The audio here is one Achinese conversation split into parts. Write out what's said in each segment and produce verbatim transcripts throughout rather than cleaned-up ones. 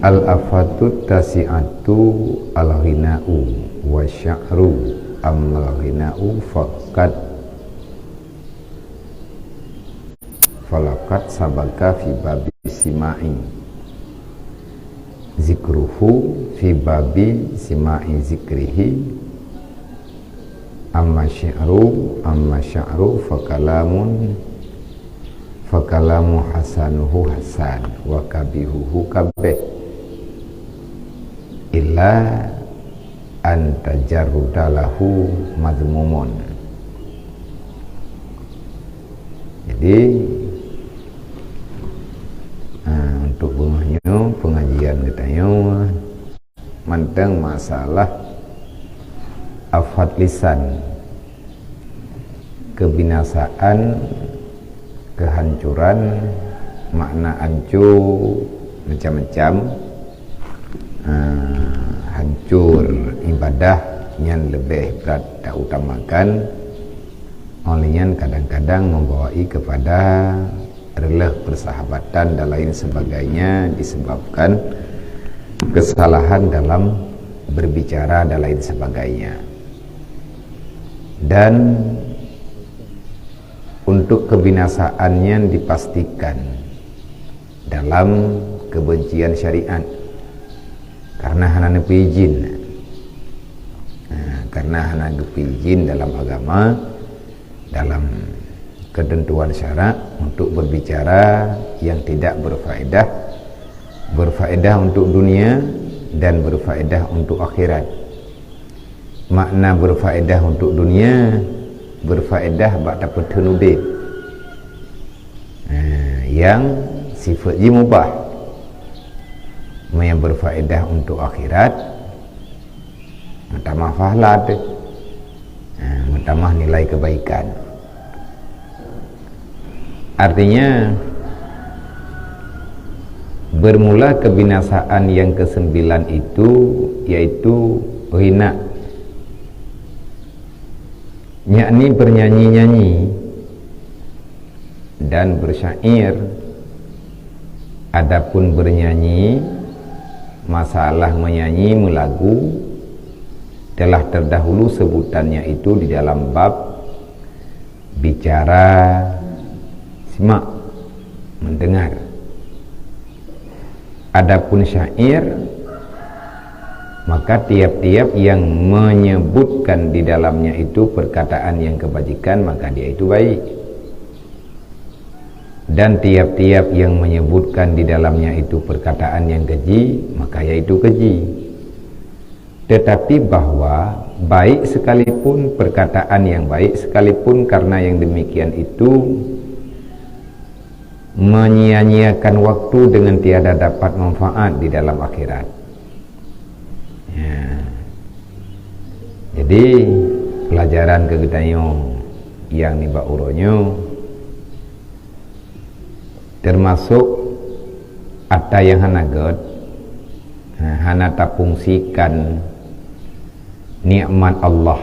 Al-afatut tasi'atu al-ghina'u wa sya'ru, ammal ghina'u faqad, falaqad sabaka fi babi sima'i zikruhu, fi babi sima'i zikrihi, amma syi'ru, amma sya'ru fakalamun, fakalamu hasanuhu hasan, wa kabihuhu kabeh, illa an tajarruda lahu mazmumun. Jadi, ah, untuk beungoh nyoe pengajian geutanyoe mantong masalah afat lisan, kebinasaan, kehancuran, makna hancur macam-macam, eh, hancur ibadah nyan lebih brat tautamakan, oleh nyan kadang-kadang membawai kepada reuloh persahabatan dan lain sebagainya disebabkan kesalahan dalam berbicara dan lain sebagainya. Dan untuk kebinasaannya dipastikan dalam kebencian syariat, karena hana neupeuijin. Nah, karena hana geupeuijin dalam agama, dalam ketentuan syarak untuk berbicara yang tidak berfaedah, berfaedah untuk dunia dan berfaedah untuk akhirat. Makna berfaedah untuk dunia, berfaedah bak tapeutheun udeb. Nah, yang sifat jih mubah. Meunyo berfaedah untuk akhirat, meutamah pahala teuh. Nah, meutamah nilai kebaikan. Artinya, bermula kebinasaan yang kesembilan itu, yaitu ghina, yakni bernyanyi-nyanyi dan bersyair. Adapun bernyanyi, masalah menyanyi, melagu, telah terdahulu sebutannya itu di dalam bab bicara, simak, mendengar. Adapun syair, maka tiap-tiap yang menyebutkan di dalamnya itu perkataan yang kebajikan, maka dia itu baik. Dan tiap-tiap yang menyebutkan di dalamnya itu perkataan yang keji, maka yaitu keji. Tetapi bahwa baik sekalipun, perkataan yang baik sekalipun, karena yang demikian itu menyia-nyiakan waktu dengan tiada dapat manfaat di dalam akhirat. Ya. Jadi, pelajaran keu geutanyoe nyang nibak uroe nyoe, termasuk ata nyang hana gét, hana tafungsikan nikmat Allah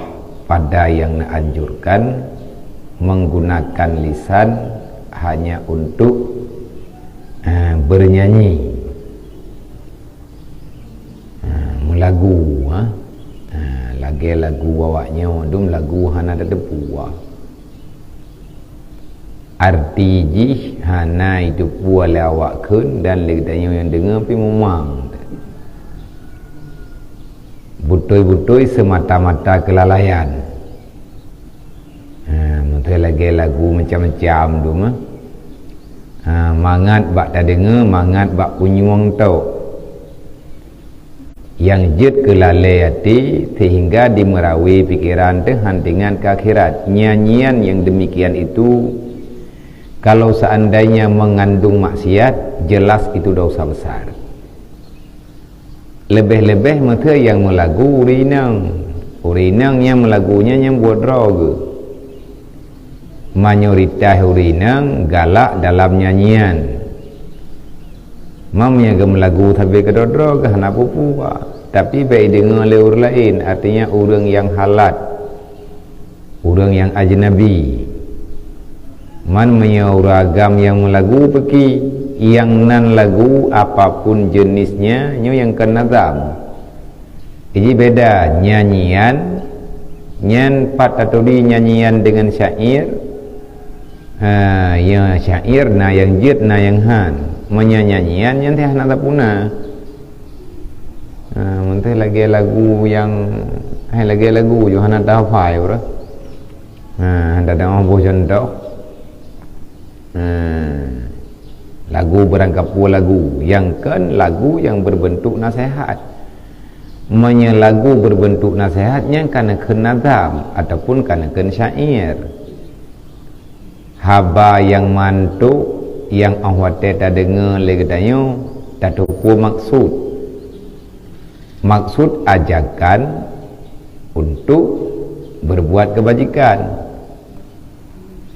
pada nyang neuanjurkan, menggunakan lisan hanya untuk, eh, bernyanyi. Ha, meulagu, ha. Ha, lagèe lagu awak nyoe dum lagu hana tateupeue. Arti jih hana jiteupeue lé awak kheun dan lé geutanyoe nyang deungoe pih mumang. Beutôi-beutôi seumata-mata keulalaian. Ha, meuteuh lagèe lagu macam-macam dum, ha. Ha, mangat bak tadeungoe, mangat bak punyueng tok. Nyang jeuet keu lalè até seuhingga dimeurawe pikeran teuh han teuingat keu akhirat. Nyanyian nyang deumikian itu, kalau seandainya mengandung maksiat, jelas itu dosa besar. Leubeh-leubeh meuteuh nyang meulagu ureueng inong. Ureueng inong nyang meulagu nyan nyang buet droe geuh. Mayoritas ureueng inong galak dalam nyanyian. Meunyoe geumeulagu sabe keudroe-droe geuh hana peue-peue, tapi bèk ideungoe lé ureueng laén, artinya ureueng nyang halat. Ureueng nyang ajnabi. Man meunyoe ureueng agam nyang meulagu peuki, Nyang nan lagu, apapun jenisnya, nyoe nyang kheun nazam. Jadi beda nyanyian, nyan pat taturi nyanyian dengan syair. Ha, ya syair na nyang jeuet, na nyang han. Meunyoe nyanyian, nyan teuh hana tapuna. Ha, meunteuh lagée lagu nyang, hai lagée lagu ju hana tahafai uroe. Ha, hana deuh boh contoh. Ha, lagu beurangkapeue lagu, nyang kheun lagu nyang berbentuk nasihat. Meunyoe lagu berbentuk nasihat, nyan ka neukheun nazam ataupun ka neukheun syair. Haba nyang mantuk nyang óh watée tadeungoe lé geutanyoe tateupeue maksud. Maksud ajakan untuk berbuat kebajikan.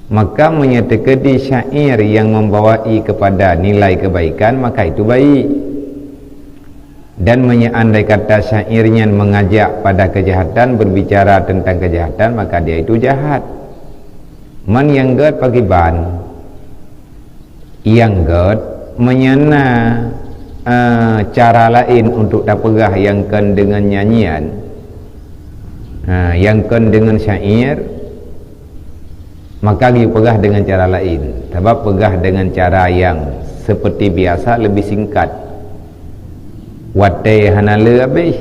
Maka meunyoe teukeudi syair nyang membawai kepada nilai kebaikan, maka itu baik. Dan meunyoe andai kata syair nyan mengajak pada kejahatan, berbicara tentang kejahatan, maka dia itu jahat. Man nyang gét pakriban? Nyang gét, meunyoe na, eh, cara laén untuk tapeugah nyang kheun deungon nyanyian, eh, nyang kheun deungon syair, maka geupeugah deungon cara laén. Sabab peugah deungon cara nyang seperti biasa lebih singkat. Watée hana le habéh.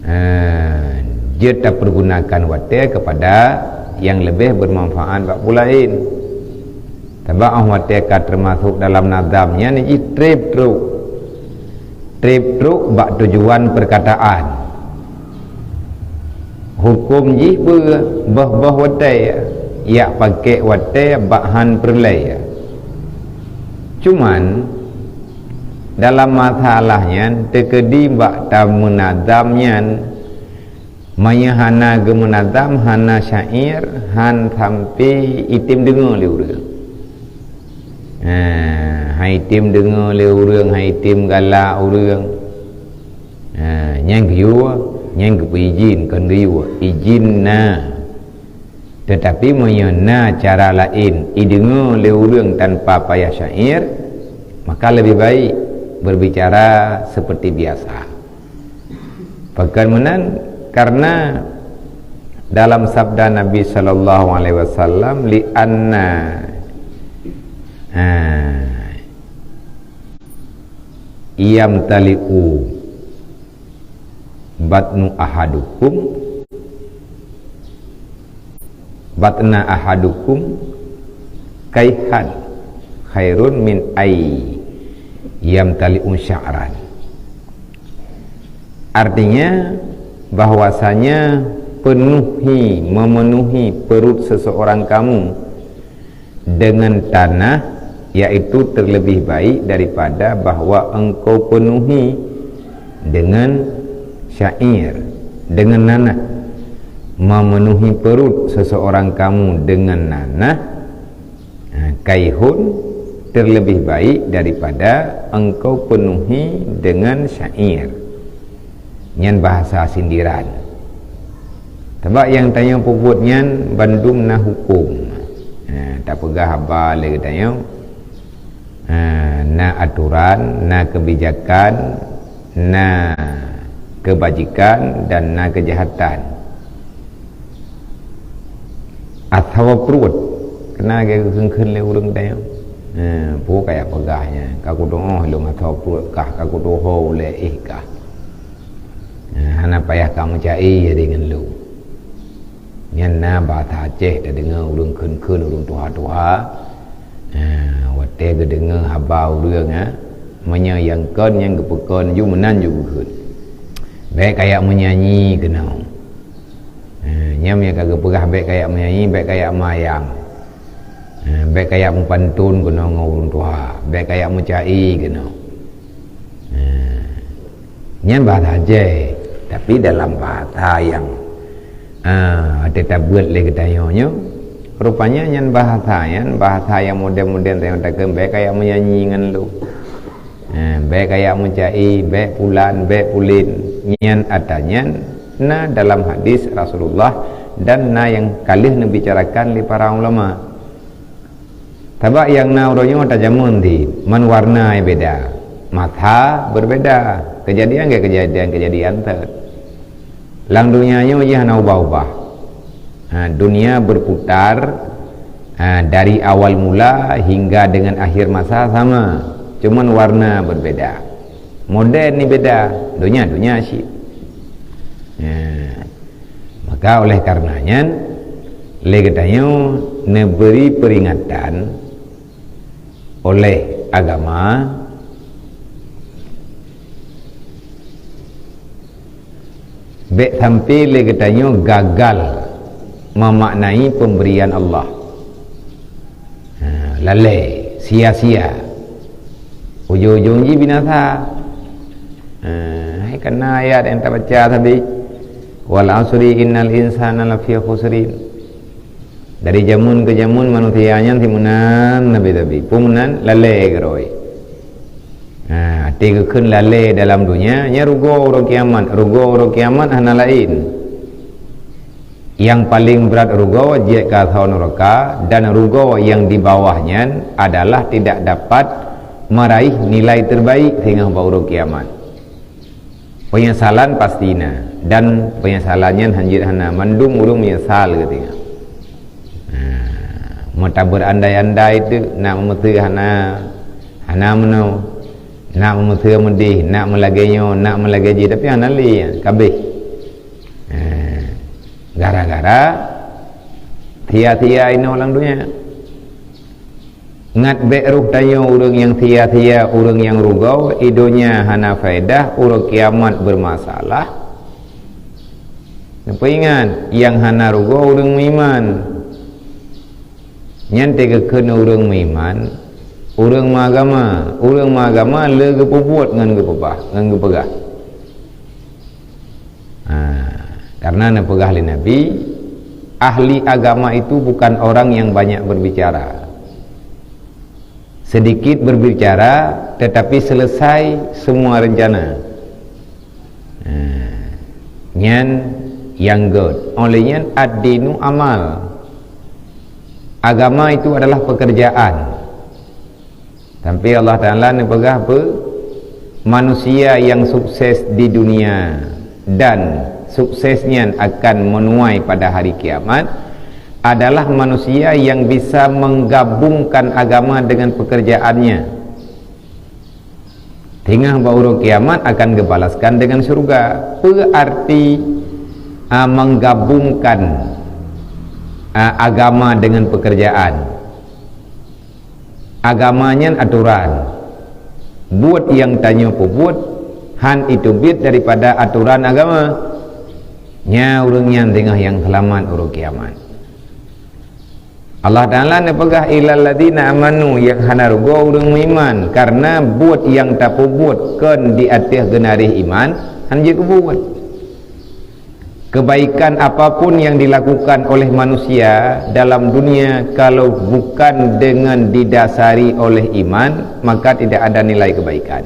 Ha, jeuet tapergunakan watée kepada nyang leubeh bermanfaat bak peue laén. Sabab óh watée ka teumasok dalam nazam nyan jih treb trok. Treb trok bak tujuan perkataan. Huköm jih beu-, boh-boh watée, jak pakék watée bak han peureulée. Cuman, dalam masalah nyan, teukeudi bak tameunazam nyan, meunyoe hana geumeunazam, hana syair, han sampai item deungoe lé ureuëng. Ha, han item deungoe lé ureuëng, han item galak ureuëng. Ha, nyan geuyue, nyan geupeuijin, kon geuyue, ijin na. Tetapi meunyoe na cara laén ideungoe lé ureuëng tanpa payah syair, maka lebih baik berbicara seperti biasa. Pakon meunan, karena dalam sabda Nabi sallallahu alaihi wasallam, "Li anna, ha, yamtali'u batnu ahadukum, batna ahadukum kaihan khairun min ay yamtali'u sya'ran." Artinya, bahwasanya penuhi, memenuhi perut seseorang kamu dengan tanah, yaitu terlebih baik daripada bahwa engkau penuhi dengan syair, dengan nanah. Memenuhi perut seseorang kamu dengan nanah, ha, kaihun terlebih baik daripada engkau penuhi dengan syair. Nyan bahasa sindiran. Sabab nyang tanyoe peubuet nyan bandum na huköm. Ha, tapeugah haba lé geutanyoe, ha, na atoran, na kebijakan, na kebajikan, dan na kejahatan. Asawa pruet, keunan lagée geukheun-kheun lé ureuëng tanyoe. Ha, peue kajak peugah nyan, ka kutuoh lôn asawa pruet kah, ka kutuho ulée éh kah. Ha, hana payah kameucai deungon lôn. Nyan na bahasa Aceh tadeungoe ureuëng kheun-kheun ureuëng tuha-tuha. Ha, watée geudeungoe haba ureuëng, ha, meunyoe nyang kon nyang geupeukon ju meunan ju geukheun. Bék kajak meunyanyi keunoe. Ha, nyan nyang ka geupeugah bék kajak meunyanyi, bék kajak meuayang. Ha, bék kajak meupanton keunoe ngon ureuëng tuha, bék kajak meucai keunoe. Ha, nyan bahasa Aceh, tapi dalam bahasa nyang, ha, watée tabeuet lé geutanyoe nyoe, rupanya nyan bahasa nyan, bahasa nyang modern-modern tanyoe takheun bék kajak meunyanyi ngon lôn. Ha, bék kajak meucai, bék pulan, bék pulen. Nyan atra nyan na dalam hadis Rasulullah dan na nyang ka lheueh neubicarakan lé para ulama. Sabab nyang na uroe nyoe tajameun cit, man warna nyang beda, masa berbeda, kejadian ke kejadian-kejadian teuk. Lam donya nyoe jih hana ubah-ubah. Ha, dunia berputar, ha, dari awal mula hingga dengan akhir masa sama, cuman warna berbeda. Model ni beda, donya-donya cit. Ha. Maka oleh karena nyan, lé geutanyoe neubri peringatan oleh agama, bék sampai lé geutanyoe gagal memaknai pemberian Allah. Ha, lalé, sia-sia. Ujong-ujong jih binasa. Ha, hai kana ayat nyang tabaca tadi, "Wal asri innal insana lafi khusrin." Dari jameun ke jameun manusia nyan simeunan nabi-nabi. Peue meunan lalé keurôi. Ha, até geukheun lalé dalam donya, nyan rugoe uroe kiamat. Rugoe uroe kiamat hana laén. Nyang paleng brat rugoe jeuet keu asoe nuraka, dan rugoe nyang di bawah nyan adalah tidak dapat meraih nilai terbaik singoh bak uroe kiamat. Penyesalan pasti na, dan penyesalan nyan hanjeuet hana, mandum ureuëng menyesal geutanyoe. Ha, meutabeurandai andai teuk, nak meumeuteue hana, hana meunoe, nak meumeuteue meudeh, nak meulagée nyoe, nak meulagée jih, tapi hana lé, kabeh. Ha, gara-gara sia-sia inoe lam donya. Ngat bék roh tanyoe ureuëng nyang sia-sia, ureuëng nyang rugoe, i donya hana faedah, uroe kiamat bermasalah. Neupeuingat, nyang hana rugoe ureuëng meuiman. Nyan teukheun ureuëng meuiman, ureuëng meuagama. Ureuëng meuagama le geupeubuet ngon geupeubah, ngon geupeugah. Ha, karena neupeugah lé Nabi, ahli agama itu bukan orang yang banyak berbicara. Sedikit berbicara, tetapi selesai semua rencana. Ha, nyan nyang gét. Oleh nyan, ad-dinu amal. Agama itu adalah pekerjaan. Sampai Allah Ta'ala neupeugah apa? Manusia yang sukses di dunia dan sukses nyan akan menuai pada hari kiamat adalah manusia yang bisa menggabungkan agama dengan pekerjaannya. Singoh bak uroe kiamat akan geubalaskan dengan syurga. Peue arti, a, menggabungkan, a, agama dengan pekerjaan? Agama nyan atoran. Buet nyang tanyoe peubuet han iteubiet daripada atoran agama. Nyan ureuëng nyan teungoh nyang seulamat uroe kiamat. Allah Ta'ala neupeugah, "Illal ladzina amanu," nyang hana rugoe ureuëng meuiman, karena buet nyang tapeubuet kon di ateueh geunareh iman, han jeuet keubuet. Kebaikan apapun yang dilakukan oleh manusia dalam dunia, kalau bukan dengan didasari oleh iman, maka tidak ada nilai kebaikan.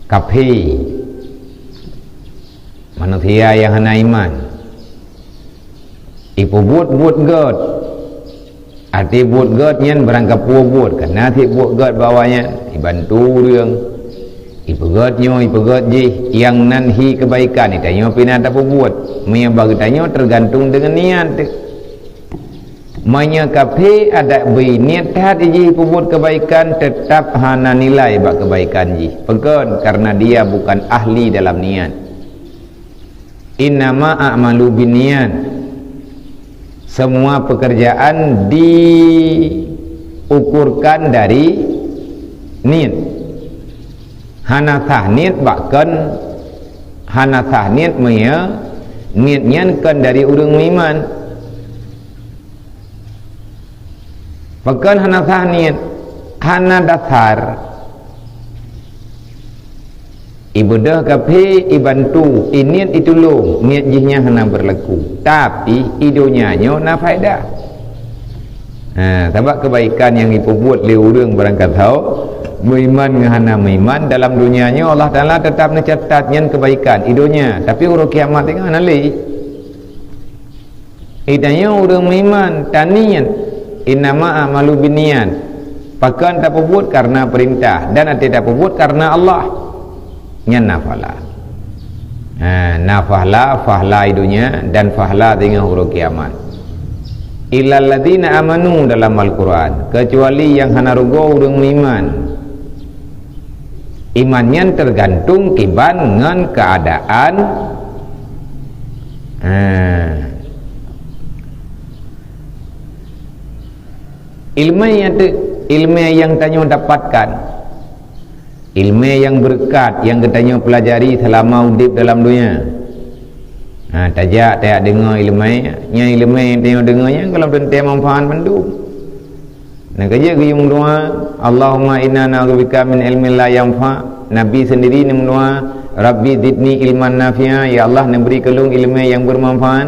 Kafé, manusia nyang hana iman, ipeubuet buet gét. Arti buet gét nyan barangkapeue buet, kana cit buet gét bak awaknyan, ibantu ureuëng, ipeugét nyoe, ipeugét jih, nyang nan hi keubaikan, geutanyoe pih na tapeubuet. Meunyoe bak geutanyoe teugantung deungon niat teuh. Meunyoe kafé adak bri niet that jih peubuet keubaikan, teutab hana nilai bak keubaikan jih. Peukon? Karena dia bukan ahli dalam niat. Innama a'malu binniyat. Semua pekerjaan diukurkan dari niet. Hana sah niet bak kon, hana sah niet meunyoe niet nyan kon dari ureuëng meuiman. Pakon hana sah niet? Hana dasar. Ibeudôh kafé, ibantu, iniet itulông, niet jih nyan hana beurlaku. Tapi, i donya nyoe na faedah. Ha, sabab keubaikan nyang ipeubuet lé ureuëng barangkasoe, meuiman ngon hana meuiman, dalam donya nyoe Allah Ta'ala teutab neucatat nyan keubaikan i donya, tapi uroe kiamat teungoh hana lé. Geutanyoe ureuëng meuiman, taniet, Innama a'malu binniyat. Pakon tapeubuet karena perintah dan até tapeubuet karena Allah. Nyan na fahla. Ha, na fahla, fahla di dunia dan fahla teungoh uroe kiamat. Illalladzina amanu dalam Al-Quran, kecuali nyang hana rugoe ureuëng meuiman. Iman nyan tergantung kiban ngon keadaan. Ha. Ilmu nyang te-, ilmu nyang tanyoe dapatkan, ilmu nyang beureukat nyang geutanyoe peulajari seulama udeb dalam dunia. Ha, tajak, tajak deungoe ilmu, nyan ilmu nyang tanyoe deungoe nyan gohlom teuntée manfaat mandum. Nyang keujeuet geuyue meudoa, "Allahumma inna na'udzubika min ilmin la yanfa." Nabi sendiri nyang meudoa, "Rabbi zidni ilman nafi'a." Ya Allah, neubri keu lôn ilmu nyang bermanfaat.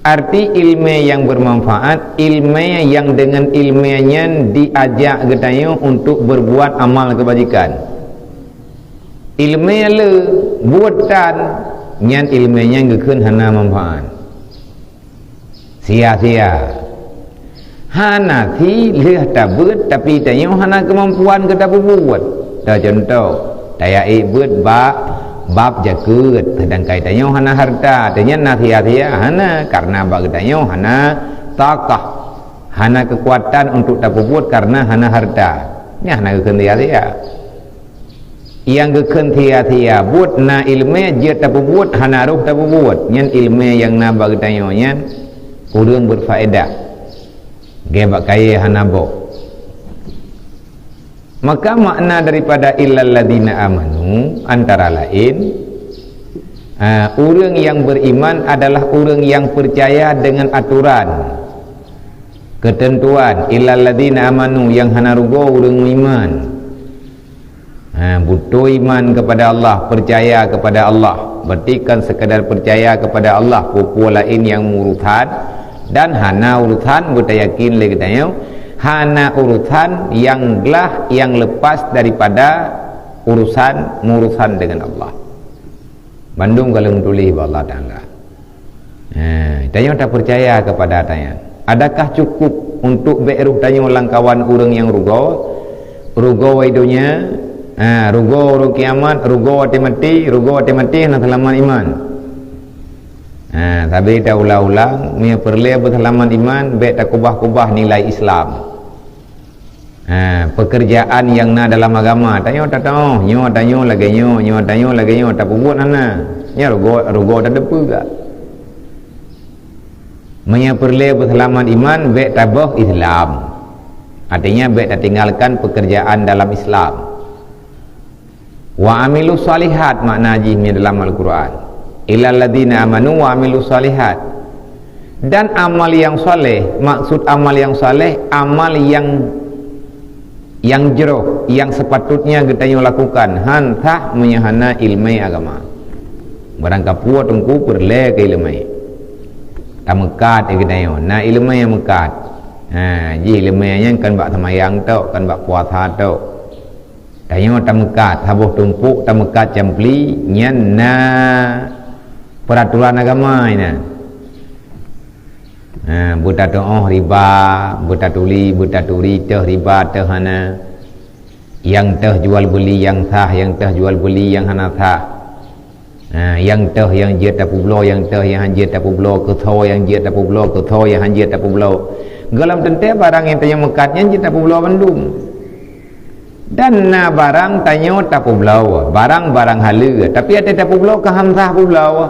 Arti ilmu nyang bermanfaat, ilmu nyang deungon ilmu nyan diajak geutanyoe untuk berbuat amal kebajikan. Ilmu le buet tan, nyan ilmu nyang geukheun hana manfaat. Sia-sia. Hana si lheueh tabeuet, tapi tanyoe hana keumampuan keu tapeubuet. Teucontoh, tajak ék beuet bak bab jakeuet, seudangkan tanyoe hana hareuta, tanyan na sia-sia, hana, karena bak geutanyoe hana takah, hana keukuatan untuk tapeubuet karena hana hareuta. Nyan hana geukheun sia-sia. Nyang geukheun sia-sia buet na iéleumé jeuet tapeubuet, hana roh tapeubuet. Nyan iéleumé nyang na bak geutanyoe nyan kureueng berfaedah. Geuh bak kayée hana boh. Maka makna daripada illalladzina amanu antara laén, a, ureuëng nyang beriman adalah ureuëng nyang percaya dengan aturan, keuteuntuan, illalladzina amanu, nyang hana rugoe ureuëng meuiman. Ha, beutôi iman kepada Allah, percaya kepada Allah. Berarti kan sekadar percaya kepada Allah, peue-peue laén nyang meuurusan dan hana urusan, beutayakin lé geutanyoe, hana urusan nyang glah, nyang lepas daripada urusan, meuurusan dengan Allah. Bandum ka lheueh tuléh bak Allah Taala. Ha, tanyoe tapeucaya kepada tanyan. Adakah cukup untuk bék roh tanyoe lam kawan ureuëng nyang rugoe? Rugoe di donya, ha, rugoe uroe kiamat, rugoe watée maté, rugoe watée maté hana seulamat iman. Ha, sabé taulang-ulang, meunyoe peureulée beuseulamat iman, bék takubah-kubah nilai Islam. Ha, pekerjaan nyang na dalam agama, tanyoe tateuoh, nyoe tanyoe lagée nyoe, nyoe tanyoe lagée nyoe, tapeubuet hana. Nyan rugoe, rugoe tateupeue gak. Meunyoe peureulée beuseulamat iman, bék taboh Islam. Artinya, bék tatinggalkan pekerjaan dalam Islam. Wa amilu shalihat makna jih dalam Al-Quran. Illalladzina amanu wa amilu shalihat. Dan amal yang saleh, maksud amal yang saleh, amal yang, yang jroh, yang sepatutnya geutanyoe lakukan, han sah meunyoe hana iéleumé agama. Barangkapeue teungku peureulée keu iéleumé. Tameukat geutanyoe, na iéleumé nyang meukat. Ha, jih iéleumé nyan kan bak seumayang tok, kan bak puasa tok. Tanyoe tameukat, saboh tumpok tameukat campli, nyan na peuratoran agama inan. Ha, beutateuoh riba, beutatuli, beutaturi, teuh riba, teuh hana. Nyang teuh jual beuli nyang sah, nyang teuh jual beuli nyang hana sah. Ha, nyang teuh nyang jeuet tapeubloe, nyang teuh nyang han jeuet tapeubloe, keu soe nyang jeuet tapeubloe, keu soe nyang han jeuet tapeubloe. Gohlom teuntée barang nyang tanyoe meukat nyan jeuet tapeubloe bandum. Dan na barang tanyoe tapeubloe, barang-barang haleue, tapi até tapeubloe ka han sah peubloe.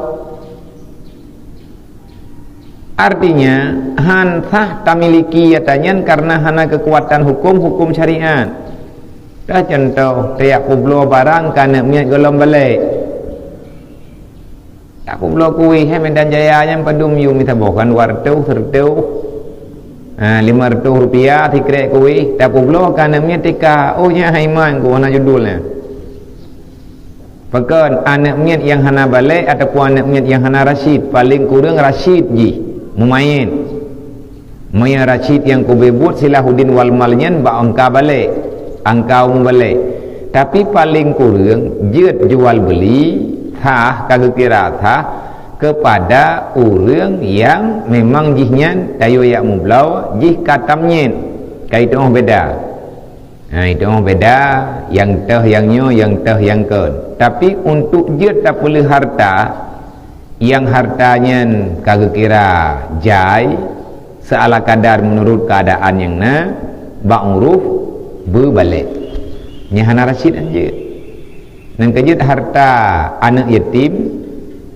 Artinya, han sah tamiliki nyata nyan karena hana keukuatan huköm, huköm syariat. Tah contoh, tajak peubloe barang keu aneuk miet gohlom balek. Tapeubloe kuéh, hai Medan Jaya nyan padum yum mita boh kan, dua reutôh, sireutôh, ha, lima reutôh rupiah sikrek kuéh, tapeubloe keu aneuk miet tika, oh nyan hai man ku hana judul nyan. Pakon, aneuk miet nyang hana balek ataupun aneuk miet nyang hana rasyid, paleng kureueng rasyid jih, mumayyiz. Meunyoe rasyid nyang kube buet Silahuddin Walmal nyan bak angka balek, angka umu balek. Tapi paleng kureueng jeuet jual beuli, sah, ka geukira sah, Kepada ureuëng nyang memang jih nyan tayue jak mubloe, jih ka tamnyet, ka jiteuôh beda. Ha, jiteuôh beda, nyang teuh nyang nyoe, nyang teuh nyang kon. Tapi untuk jeuet tapeuleueh harta, nyang harta nyan ka geukira jai, seala kadar meunurot keuadaan nyang na, bak uroe beubalék. Nyan hana rasyid hanjeuet. Nyang keujeuet harta aneuëk yatim,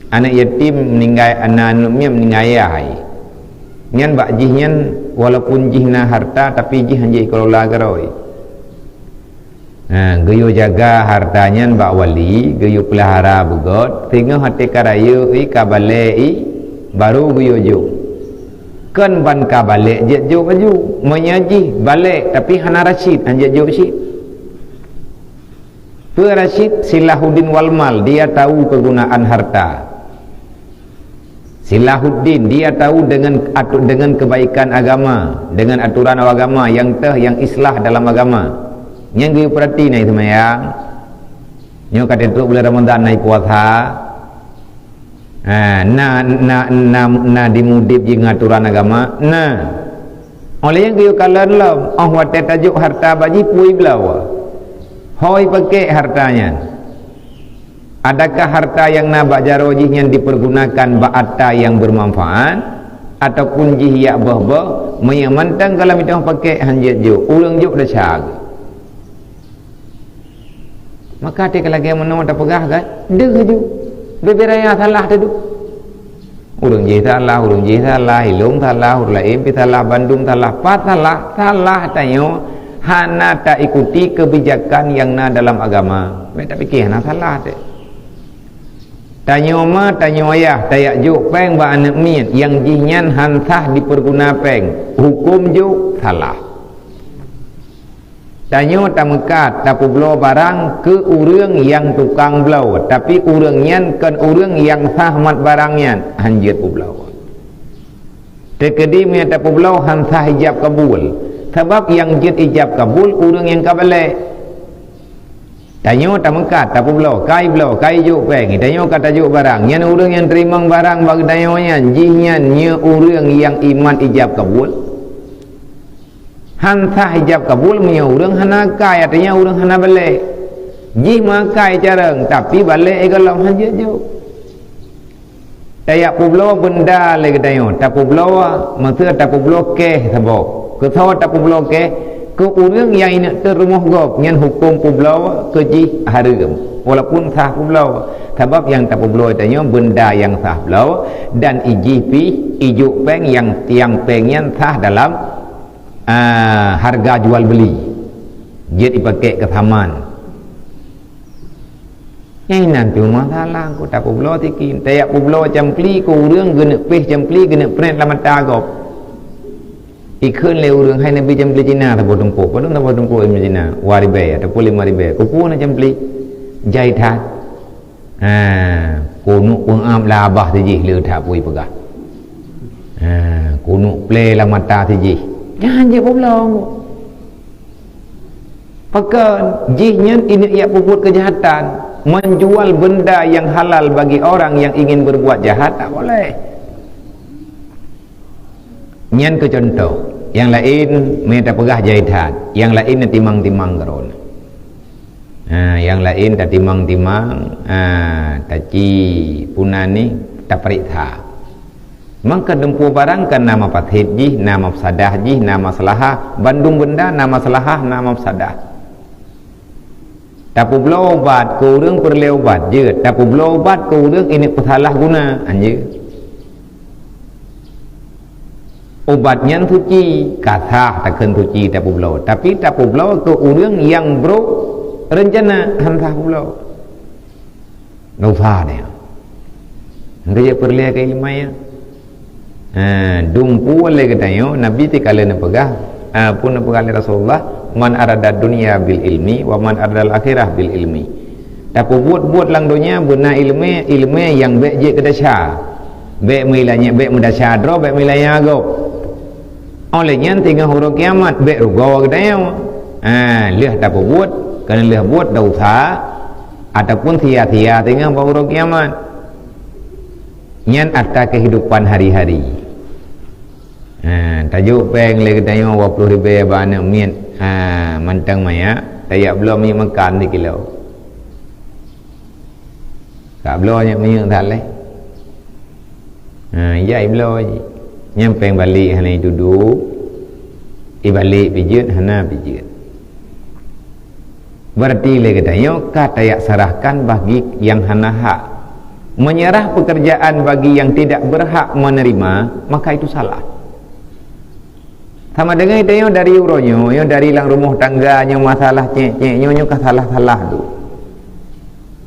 aneuëk yatim meuninggai, na aneuëk miet meuninggai ayah. Nyan bak jih nyan, walaupun jih na harta, tapi jih hanjeuet jikelola keudroe. Ha, geuyue jaga harta nyan bak wali, geuyue peulahara beugöt, singoh até ka rayeuk i, ka balék i, barô geuyue jok. Kon ban ka balék jeuet jok laju. Meunyoe jih balék, tapi hana rasyid, hanjeuet jok cit. Peue rasyid? Silahuddin wal mal, dia tahu kegunaan harta. Silahuddin, dia tahu dengan atu-, dengan kebaikan agama, dengan aturan agama nyang teuh, nyang islah dalam agama. Nyang geuyue peurati na seumayang. Nyoe ka trok bulan Ramadan na puasa. Ha, na, na, na, na dimudeb jih ngon aturan agama. Na. Óh lheueh nyan geuyue kalon lom, óh watée tajok harta bak jih peue jibloe. Ho jipakék harta nyan. Adakah harta nyang na bak jaroe jih nyan dipergunakan bak atra nyang bermanfaat, ataupun jih jak boh-boh, meunyoe mantong ka lom jiteuôh pakék hanjeuet jok, ureuëng jok desya geuh. Maka até ka lagée meunoe tapeugah, kan? Deuh ju. Beubeuraya salah teuh. Ureuëng jih salah, ureuëng jih salah, ilong salah, ureuëng laén pih salah, bandum salah, pat salah, salah tanyoe hana taikuti keubijakan nyang na dalam agama. Bék tapike hana salah teuh. Tanyoe ma, tanyoe ayah, tajak jok péng bak aneuëk miet, nyang jih nyan han sah dipeurguna péng, huköm jok salah. Tanyoe tameukat, tapeubloe barang keu ureuëng nyang tukang bloe, tapi ureuëng nyan kon ureuëng nyang sah mat barang nyan, hanjeuet peubloe. Teukeudi meunyoe tapeubloe han sah ijab kabul, sabab nyang jeuet ijab kabul ureuëng nyang ka balék. Tanyoe tameukat, tapeubloe, ka jibloe, ka jijok péng, tanyoe ka tajok barang, nyan ureuëng nyang teurimong barang bak geutanyoe nyan, jih nyan nyoe ureuëng nyang imat ijab kabul. Han sah ijab kabul meunyoe ureuëng hana akai, artinya ureuëng hana balék. Jih meuakai carông, tapi balék gohlom hanjeuet jok. Tajak peubloe beunda lé geutanyoe, tapeubloe, maksud tapeubloe keh saboh. Keu soe tapeubloe keh? Keu ureuëng nyang inong teuh rumoh gob, nyan huköm peubloe keu jih hareuem, walaupun sah peubloe. Sabab nyang tapeubloe tanyoe beunda nyang sah bloe, dan ijih pih ijok péng nyang, nyang péng nyan sah dalam ah, hareuga jual beuli, jeuet jipakék keu saman. Nyang inan pih masalah, ku tapeubloe tiki, tajak peubloe campli keu ureuëng geuneuk péh campli, geuneuk preh lam mata gob. Ikheun lé ureuëng, "Hai neubi campli Cina saboh tumpôk." Padum saboh tumpôk campli Cina? Dua ribèe ataupun lima ribèe. Keupeue na campli? Jai that. Ha, keuneuk peuék lam babah sijih le that peue jipeugah. Ha, keuneuk plé lam mata sijih. Nyan jeuet peubloe. Pakon jih nyan inong jak peubuet keujahatan, menjual benda yang halal bagi orang yang ingin berbuat jahat tak boleh. Nyan keu cuntoh, nyang laén meunyoe tapeugah jai that, nyang laén na timang-timang keudroe. Ha, nyang laén tatimang-timang, ha, taci punan ni tapareksa. Mangka dumpeue barang kan na mafasid jih, na mafsadah jih, na maslahah, bandum benda na maslahah, na mafsadah. Tapeubloe ubat keu ureuëng peureulée ubat jeuet, tapeubloe ubat keu ureuëng inong peusalah guna, hanjeuet. Ubat nyan suci, ka sah takheun suci tapeubloe, tapi tapeubloe keu ureuëng nyang brok reuncana han sah peubloe. Dosa nyan. Engkau jeuet peureulée keu ileumèe nyan. Ha, dumpeue lé geutanyoe, Nabi teuka lheueh neupeugah, ha, peue neupeugah lé Rasulullah, "Man arada dunya bil ilmi, wa man aradal akhirah bil ilmi." Tapeubuet-buet lam donya beuna ileumèe, ileumèe nyang bék jeuet keu desya. Bék meuilanya, bék meudesya droe, bék meuilanya gob. Óh lheueh nyan teungoh uroe kiamat, bék rugoe geutanyoe. Ha, lheueh tapeubuet, keuneuk lheueh buet dosa, ataupun sia-sia teungoh bak uroe kiamat. Nyan atra kehidupan hari-hari. Ha, tajok péng lé geutanyoe dua ploh ribèe bak aneuk miet. Ha, mantong manyak, tajak bloe minyeuk makan sikilo. Ka bloe nyan minyeuk that lé. Ha, ya ibloe jih. Nyan péng balek hana jitudu, ibalek pijeuet hana pijeuet. Berarti lé geutanyoe ka tajak serahkan bagi nyang hana hak. Menyerah pekerjaan bagi yang tidak berhak menerima, maka itu salah. Sama dengan tanyoe dari uroe nyoe, nyoe dari lam rumoh tangga nyoe masalah cék-cék nyoe, nyoe ka salah-salah tu.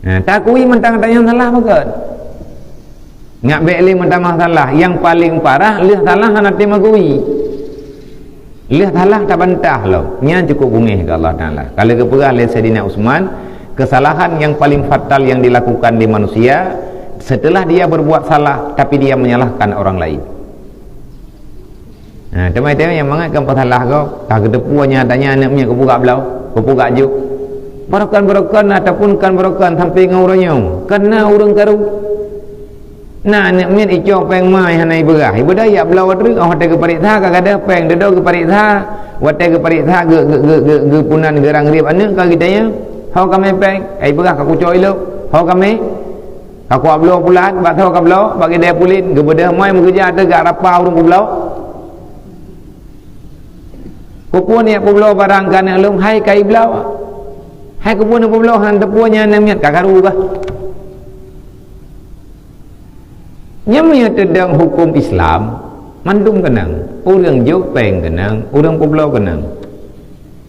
Nah, takui mantong tanyoe salah pakon. Ngat bék lé meutamah salah, nyang paleng parah lheueh salah hana teumakui. Lheueh salah tabantah lom. Nyan cukup beungéh keu Allah Taala. Ka lheueh geupeugah lé Saidina Utsman, kesalahan yang paling fatal yang dilakukan di manusia setelah dia berbuat salah tapi dia menyalahkan orang lain. Ha, teuma-teuma nyang mangat kan peusalah gob, ka geuteupeue nyang tanya aneuk miet geupugak bloe, geupugak jok. Barokon-barokon ataupun kon barokon sampai ngon uroe nyoe, kon na ureuëng karu. Na aneuk miet icok péng ma hana ibeurah, ibeurah yak bloe treuk, oh watée geupareksa ka gadôh péng, dudoe geupareksa, watée geupareksa geu-, geu-, geu-, geu-, geupunan geurang rieb aneuk ka geutanya, "Ho kamé péng?" "Ai beurah ka kucok ilok." "Ho kamé?" "Ka kuak bloe pulat, bak tho ka bloe, bak geudée pulit, geubeudôh mai meukeujah teuh gak rapa ureuëng peubloe." "Keupeue neujak peubloe barang keu aneuk lôn?" "Hai kai bloe." "Hai keupeue neupeubloe hana teupeue nyan aneuk miet ka karu gah." Nyan meunyoe teudong huköm Islam, mandum keunong. Ureuëng jok péng keunong, ureuëng peubloe keunong.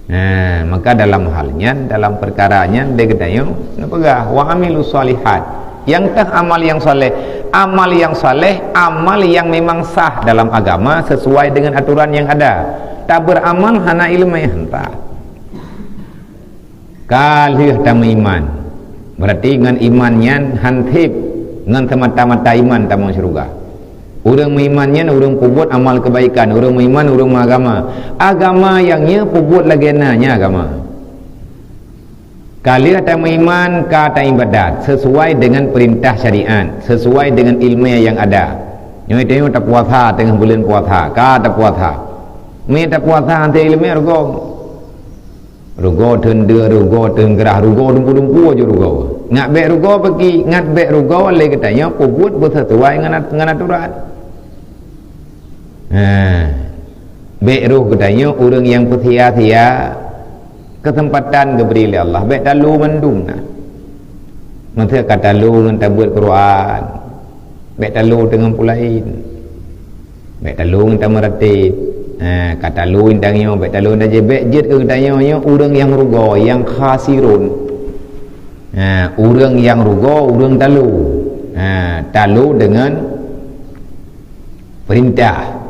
Nah, maka dalam hal nyan, dalam perkara nyan, lé geutanyoe neupeugah, "Wa amilu shalihat." Nyang teuh amal nyang saleh. Amal nyang saleh, amal nyang memang sah dalam agama sesuai dengan aturan yang ada. Tabeuramal hana iéleumé, hanta. Ka lheueh tameuiman. Berarti ngon iman nyan han sép, ngon semata-mata iman tamong syeuruga. Ureuëng meuiman nyan ureuëng peubuet amal keubaikan, ureuëng meuiman ureuëng meuagama. Agama nyang nyoe peubuet lagée na nyan agama. Ka lheueh tameuiman ka taibadat sesuai dengan perintah syariat, sesuai dengan iéleumé nyang ada. Nyoe tanyoe tapuasa teungoh buleuen puasa, ka tapuasa. Meunyoe tapuasa han sép iéleumé rugoe. Rugoe teun deuek, rugoe teun grah, rugoe dumpeue-dumpeue ju rugoe. Ngat bék rugoe bagi, ngat bék rugoe lé geutanyoe peubuet beuseusuai ngon at-, ngon aturan. Nah, bék roh geutanyoe ureuëng nyang peusia-sia keuseumpatan geubri lé Allah, bék talo mandum na. Meuseu ka talo ngon tabeuet Quran, bék talo teungoh peulaén. Bék talo ngon tameuratéb. Ha, ka talo intan nyoe, bék talo intan jih, bék jeuet keu geutanyoe nyoe ureuëng nyang rugoe, nyang khasirun. Ha, ureuëng nyang rugoe, ureuëng talo. Ha, talo deungon perintah.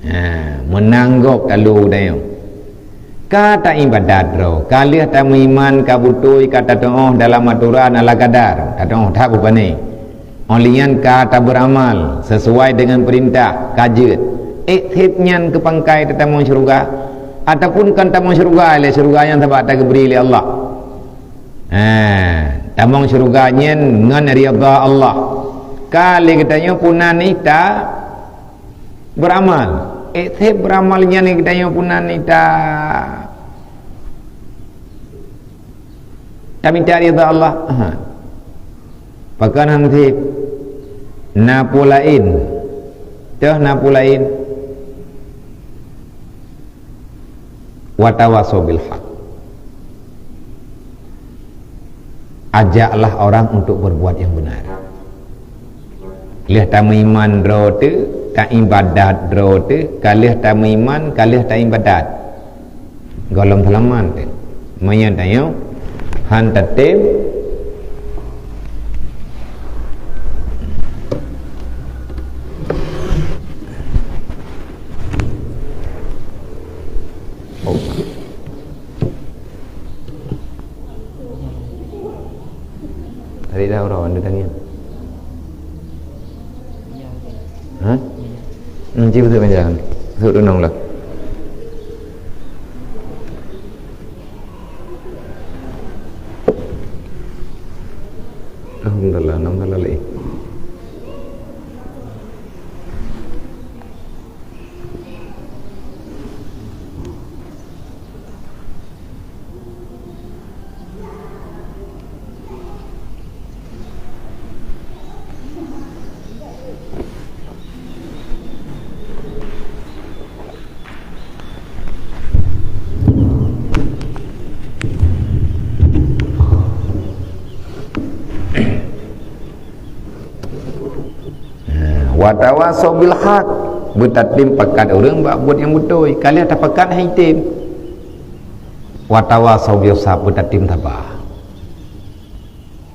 Ha, meunang gob talo geutanyoe. Ka taibadat droe, ka lheueh tameuiman, ka beutôi, ka tatuoh dalam aturan ala kadar, tatuoh that bubani. Óh lheueh nyan ka tabeuramal sesuai deungon peurintah, ka jeuet. Ék sép nyan keu pangkai tatamong syeuruga, ataupun kon tamong syeuruga lé syeuruga nyan sabab tageubri lé Allah. Ha, tamong syeuruga nyan ngon ridha Allah. Ka lé geutanyoe peunan nita beuramal. Ék sép beuramal nyan geutanyoe peunan nita tamita ridha Allah. Ha. Pakon han sép? Na peue laén. Toh na peue laén. Watawasau bil haq. Ajaklah orang untuk berbuat yang benar. Lheueh tameuiman droe teuh, taibadat droe teuh, ka lheueh tameuiman, ka lheueh taibadat. Gohlom seulamat teuh. Meunyoe tanyoe han tatem, Tadi dah orang anda tanya. Ha? Hmm, cik betul kan jalan. Betul tu nong lah. Alhamdulillah, enam kali lagi. Watawasau bil haq, beutatem pakat ureuëng bak buet nyang beutôi. Ka lheueh tapakat hai tem. Watawasau bis sabr, beutatem saba.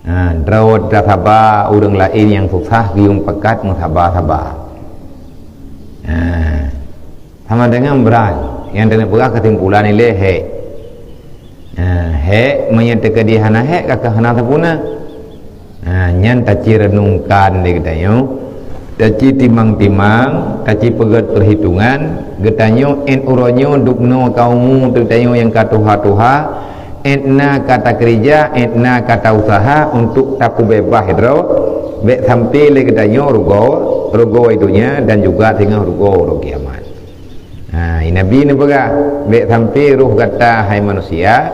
Ha, droe tasaba, ureuëng laén nyang susah geuyue pakat meusaba-saba. Ha, sama dengan brang nyang taneuk peugah keusimpulan ilée hék. Ha, hék, meunyoe teukeudi hana hék, ka keuh hana sempurna. Ha, nyan taci renungkan lé geutanyoe, taci timang-timang, taci peugét peuhitungan, geutanyoe ét uroe nyoe dubnoe ka umu geutanyoe nyang ka tuha-tuha, ét na ka takeurija, ét na ka tausaha untuk tapeubeubaih droe, bék sampai lé geutanyoe rugoe, rugoe donya dan juga singoh rugoe uroe kiamat. Ha, Nabi neupeugah, "Bék sampai roh gata, hai manusia,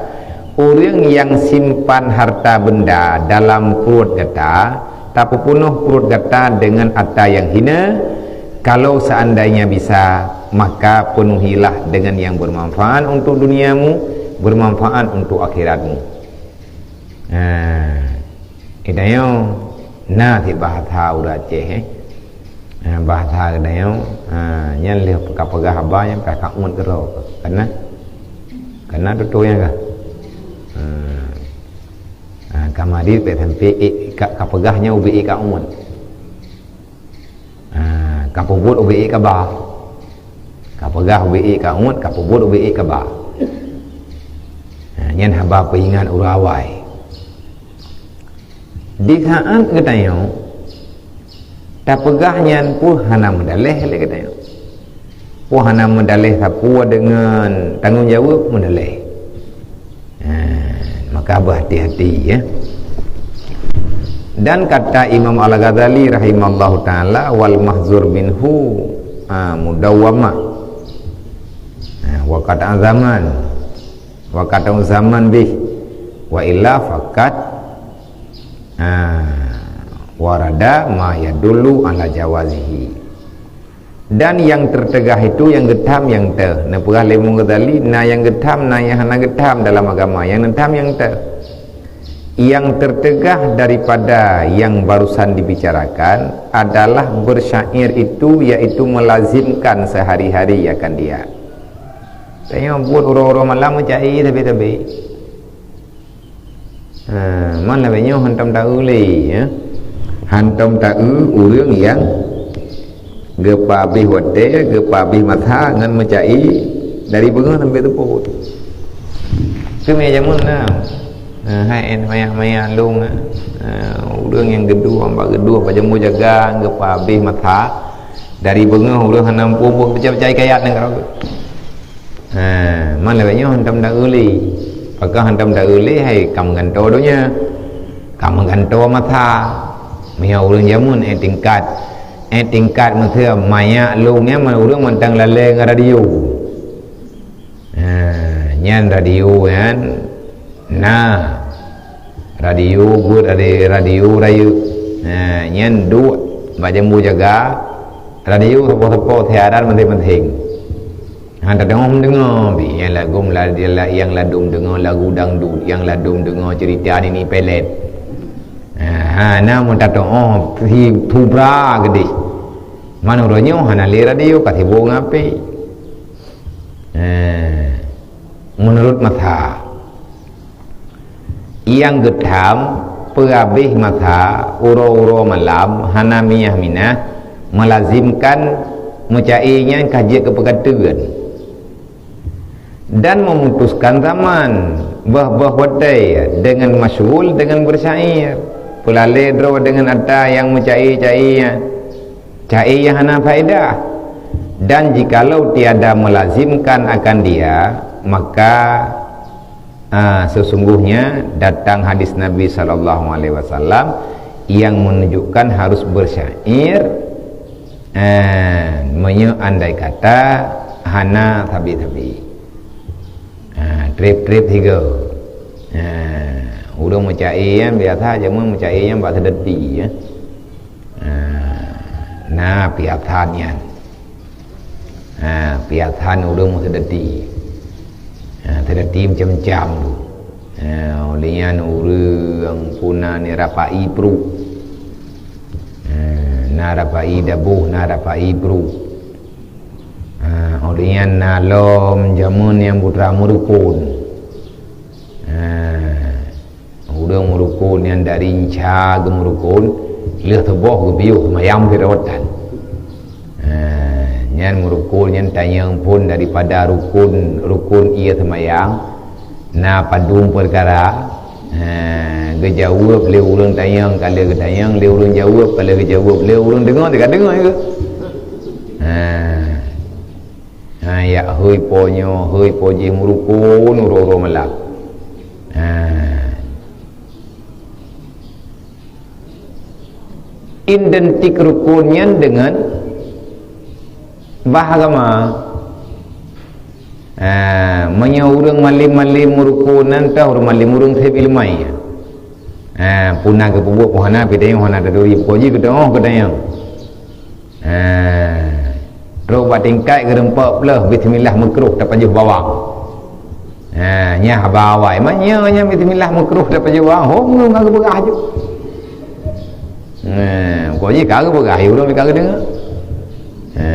ureuëng nyang simpan harta benda dalam pruet gata, tapeupunoh pruet gata deungon ata nyang hina, kalau seandainya bisa, maka penuhilah dengan yang bermanfaat untuk duniamu, bermanfaat untuk akhiratmu." Ha, geutanyoe na cit bahasa ureuëng Aceh, eh. Ha, bahasa geutanyoe, ha, nyan lheueh ka peugah haba nyan ka ka uet keudroe. Kana? Kana tutoe nyan kah? Ha. Ha, ka marit bék sampai ék ka, ka peugah nyan ubé ék ka uet. Ha, ka peubuet ubé ék ka ba. Ka peugah ubé ék ka uet, ka peubuet ubé ék ka ba. Ha, nyan haba peuingat ureuëng awai. Di saát geutanyoe tapeugah nyan pun hana meudaléh lé geutanyoe. Pun hana meudaléh sapeue deungon tanggong jaweueb meudaléh. Ha, maka beuhati-hati, ya. Dan kata Imam Al-Ghazali rahimallahu taala, "Wal mahzur minhu, ha, mudawwamah. Ha, wa qat'a zaman, wa qat'u zaman bih, wa illa faqat, ha, warada ma yadullu ala jawazihi." Dan nyang teuteugah itu nyang geutham nyang teuh. Neupeugah lé Imam Ghazali, na nyang geutham, na nyang hana geutham dalam agama. Nyang neutham nyang teuh. Nyang teuteugah daripada nyang barusan dibicarakan adalah bersyair itu, yaitu melazimkan sehari-hari akan dia. Tanyoe buet uroe-uroe malam meucai sabe-sabe. Ha, man lagée nyoe hantom taeu lé, ya. Hantom taeu ureuëng nyang geupabéh watée, geupabéh masa ngon meucai dari beungoh sampai teupot. Keumiet jameun na, ha, hai en maya-maya lông na. Ha, ureuëng nyang geuduek, bak geuduek, bak jambu jaga geupabéh masa dari beungoh ureuëng hana muphom buet peucai-peucai kayat nanggroe. Ha, man lagée nyoe hantom taeu lé. Pakon hantom taeu lé, hai ka meugantoe donya. Ka meugantoe masa. Meunyoe ureuëng jameun ék tingkat, ék tingkat meuseu manyak lông nyan man ureuëng mantong lalée ngon radio. Ha, nyan radio nyan na. Radio buet ada radio rayeuk. Ha, nyan duek bak jambu jaga. Radio sapo-sapo siaran penting-penting. Ha, tadeungoe deungoe bi nyang lagom la, la, nyang ladom deungoe lagu dangdut, nyang ladom deungoe cerita nini pelet. Ha, ha, na mun tatoh si tubra geudeh. Man uroe nyoe hana lé radio ka sibok ngon H P. Ha, menurut masa. Nyang geutham, peuhabéh masa, uroe-uroe malam, hana miyah-minah, meulazimkan meucai nyan ka jeuet keu peukateuen. Dan memutuskan zaman, boh-boh watée, dengan masyghul dengan bersyair. Peulalée droe dengan ata nyang meucai-cai nyan. Cai nyang hana faedah. Dan jikalau tiada melazimkan akan dia, maka, ah, sesungguhnya datang hadis Nabi sallallahu alaihi wasallam yang menunjukkan harus bersyair, ah, meunyoe andai kata hana sabe-sabe. Ah, trép-trép sigoe. Ah, ureuëng meucai nyan biasa jameun meucai nyan bak seudeuti, ya. Ha, na piasan nyan. Ha, piasan ureuëng meuseudeuti. Ha, seudeuti macam-macam tu. Ha, oleh nyan ureuëng puna ni rapai pruet. Ha, Na rapai daboh, na rapai bru. Ha, óh lheueh nyan na lom jameun nyang putra meurukon. Ha, ureuëng meurukon nyan dari nca geumeurukon, lheueh suboh geupiôh seumayang pih rawatan. Ha, nyan meurukon nyan tanyong phon daripada rukon, rukon ié seumayang. Na padum peukara, ha, geujaweueb lé ureuëng tanyong ka lheueh geutanyong, lé ureuëng jaweueb ka lheueh geujaweueb, lé ureuëng deungoe ka deungoe juga. Ha. Ha, yak hôi po nyoe, hôi po jih meurukon uroe-uroe malam. Ha. Identik rukon nyan dengan bah agama. Ha, meunyoe ureuëng malem-malem meurukon nan tah ureuëng malem ureuëng seb ileumai. Ha, puna geupeubuet pun hana, pih tanyong hana taturi, pokok jih geuteuoh geutanyong. Ha, trok bak tingkat geureumpok pleuh, bismillah meukruh tapajoh bawang. Ha, nyan haba awai. Meunyoe nyan bismillah meukruh tapajoh bawang, hom ngon ka geupeugah ju. Ha, pokok jih ka geupeugah, ureuëng ka geudeungoe. Ha.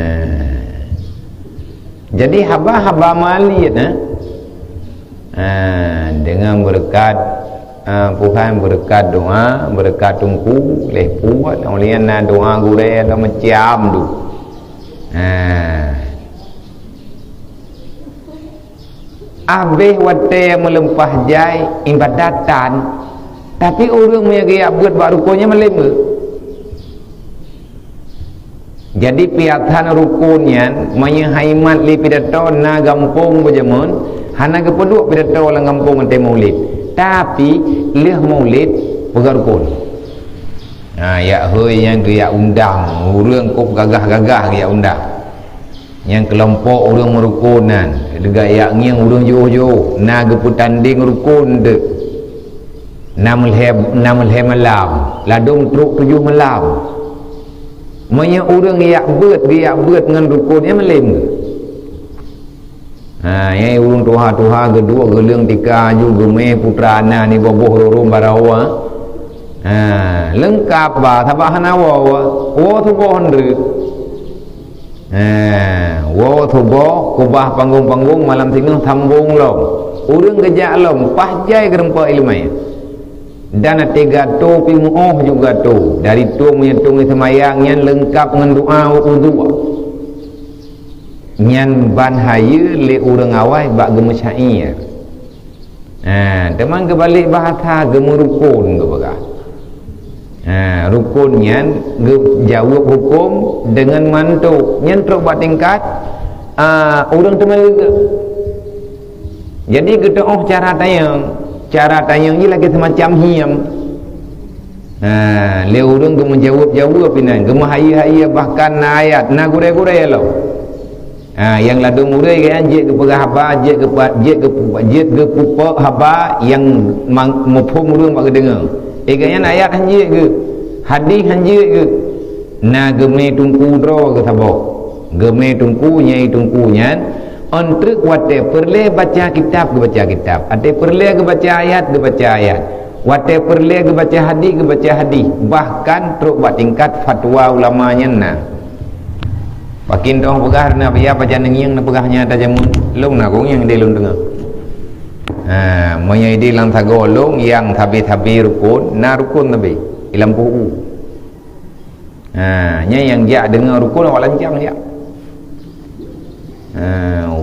Jadi haba-haba maliet, eh? Ha, dengan beureukat, ha, Tuhan beureukat doa, beureukat teungku, leh puet, óh lheueh nyan na doa gurée lam macam tu. Ha. Abéh watée meuleumpah jai ibadat tan, tapi ureuëng meunyoe geujak beuet bak rukon nyan malem geuh. Jadi piasan rukon nyan, meunyoe haimat lé pidato na gampông beujameun, hana geupeuduek pidato lam gampông watée maulid. Tapi lheueh maulid peugah rukon. Ha, yak hôi nyan geujak undang, ureuëng kôb gagah-gagah geujak undang. Nyang keulompok ureuëng meurukon nan, geujak yak ngieng ureuëng jiôh-jiôh, na geupeutandeng rukon teuk. Na meulhée, na meulhée malam, ladôm trok tujoh malam. Meunyoe ureuëng yak beuet, geujak beuet ngon rukon nyan malem geuh. Ha, nyang ureuëng tuha-tuha geuduek geuleueng tika aju geumé putra na nibak boh rurung barawa. Ha, leungkab ba, sabab hana woe, woe, woe suboh han reuet. Ha, woe suboh kubah panggong-panggong malam singoh sambong lom. Ureuëng geujak lom, paih jai geureumpok ileumai. Dan até gato pih meuoh juga tu, dari tueng meunyoe tueng seumayang nyan leungkab ngon doa udue. Nyan ban hayeue lé ureuëng awai bak geumeusyaier. Ha, teuma geubalek bahasa geumeurukon geupeugah. Ha, rukon nyan geujaweueb huköm deungon mantok. Nyan trok bak tingkat, a, ureuëng teuma geuh. Jadi geuteuoh cara tanyong. Cara tanyong jih lagée seumacam hiam. Ha, lé ureuëng geumeujaweueb-jaweueb inan, geumeuhayeue-hayeue, bahkan na ayat, na gurée-gurée lom. Ha, nyang ladôm ureuëng gobnyan jeuet geupeugah haba, jeuet geupa-, jeuet geupu-, jeuet geupeuphom haba nyang mang-, muphom ureuëng bak geudeungoe. Eh, gobnyan ayat han jeuet geuh, hadih han jeuet geuh. Na geumé teungku droe geuh saboh. Geumé teungku, nyai teungku nyan, ôn treuk watée peureulée baca kitab, geubaca kitab. Watée peureulée geubaca ayat, geubaca ayat. Watée peureulée geubaca hadih, geubaca hadih. Bahkan trok bak tingkat fatwa ulama nyan na. Pakon toh peugah na biya pajan ngieng na peugah nyan ata jameun. Lôn na gong nyang ideh lôn deungoe. Ha, meunyoe ideh lam sagoe lôn nyang sabe-sabe rukon, na rukon sabe. Ilam puhu. Ha, nyan nyang jak deungoe rukon awak lancang jak. Ha,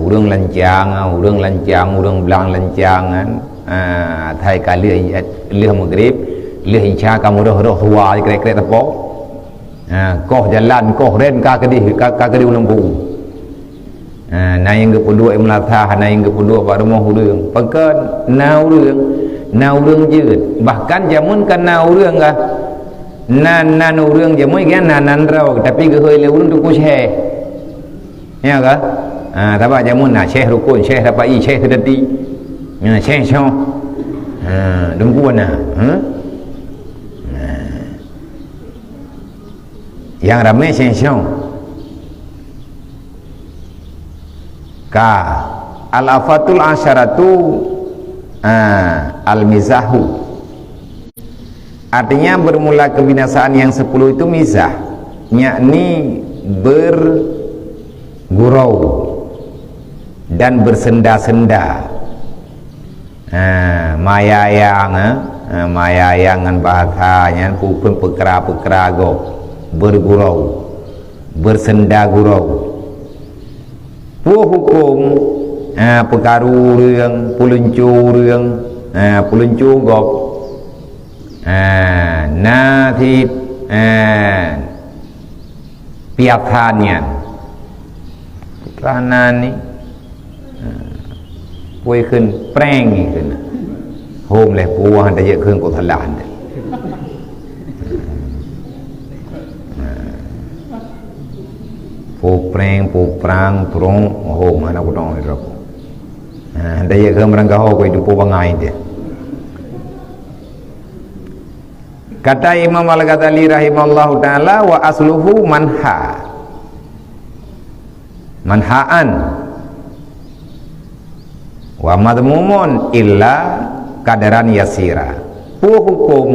ureuëng lancang, ureuëng lancang, ureuëng blang lancang kan. Ha, asai ka lheueh, lheueh Maghrib, lheueh Isya ka meurôh-rôh suwa krek-krek teupok. Ha, koh jalan, koh ren ka keudeh, ka, ka keudeh ulôn pu. Ha, na nyang geupeuduek i meulasah, na nyang geupeuduek bak rumoh ureuëng. Pakon na ureuëng, na ureuëng jeuet. Bahkan jameun ka na ureuëng ka, nan, nan ureuëng jameun ka nan, nan droe, tapi geuhôi lé ureuëng teungku syeh. Ya ka? Ha, sabab jameun na syeh rukon, syeh rapai, syeh seudati. Ha, syeh syoh. Ha, teungku na. Ha? Ha. Nyang ramé syeh syoh. Ka. Al-afatul asyaratu, ah, al-mizahu. Artinya bermula kebinasaan yang sepuluh itu mizah. Yakni bergurau dan bersenda-senda. Ha, mayayang, eh? Ha, mayayang ngon bahasa nyan peue kheun peukra-peukra gob, bergurau, bersenda gurau. Peue huköm, eh, peukaru ureuëng, peuluncu ureuëng, eh, peuluncu gob? Eh, na cit, eh, piasan nyan. Piasan ni, eh, peue kheun prank kheun. Hom lé puah dah jeuet kheun kok salah dah. Peue prank, peue prang, prong, hom hana kutong droe. Nah, dah jeuet kheun meurangkaho kok itu peue bangai dia. Kata Imam Al-Ghazali rahimahullahu taala, "Wa asluhu manha. Manhaan. Wa madhmumun illa qadaran yasira." Peue huköm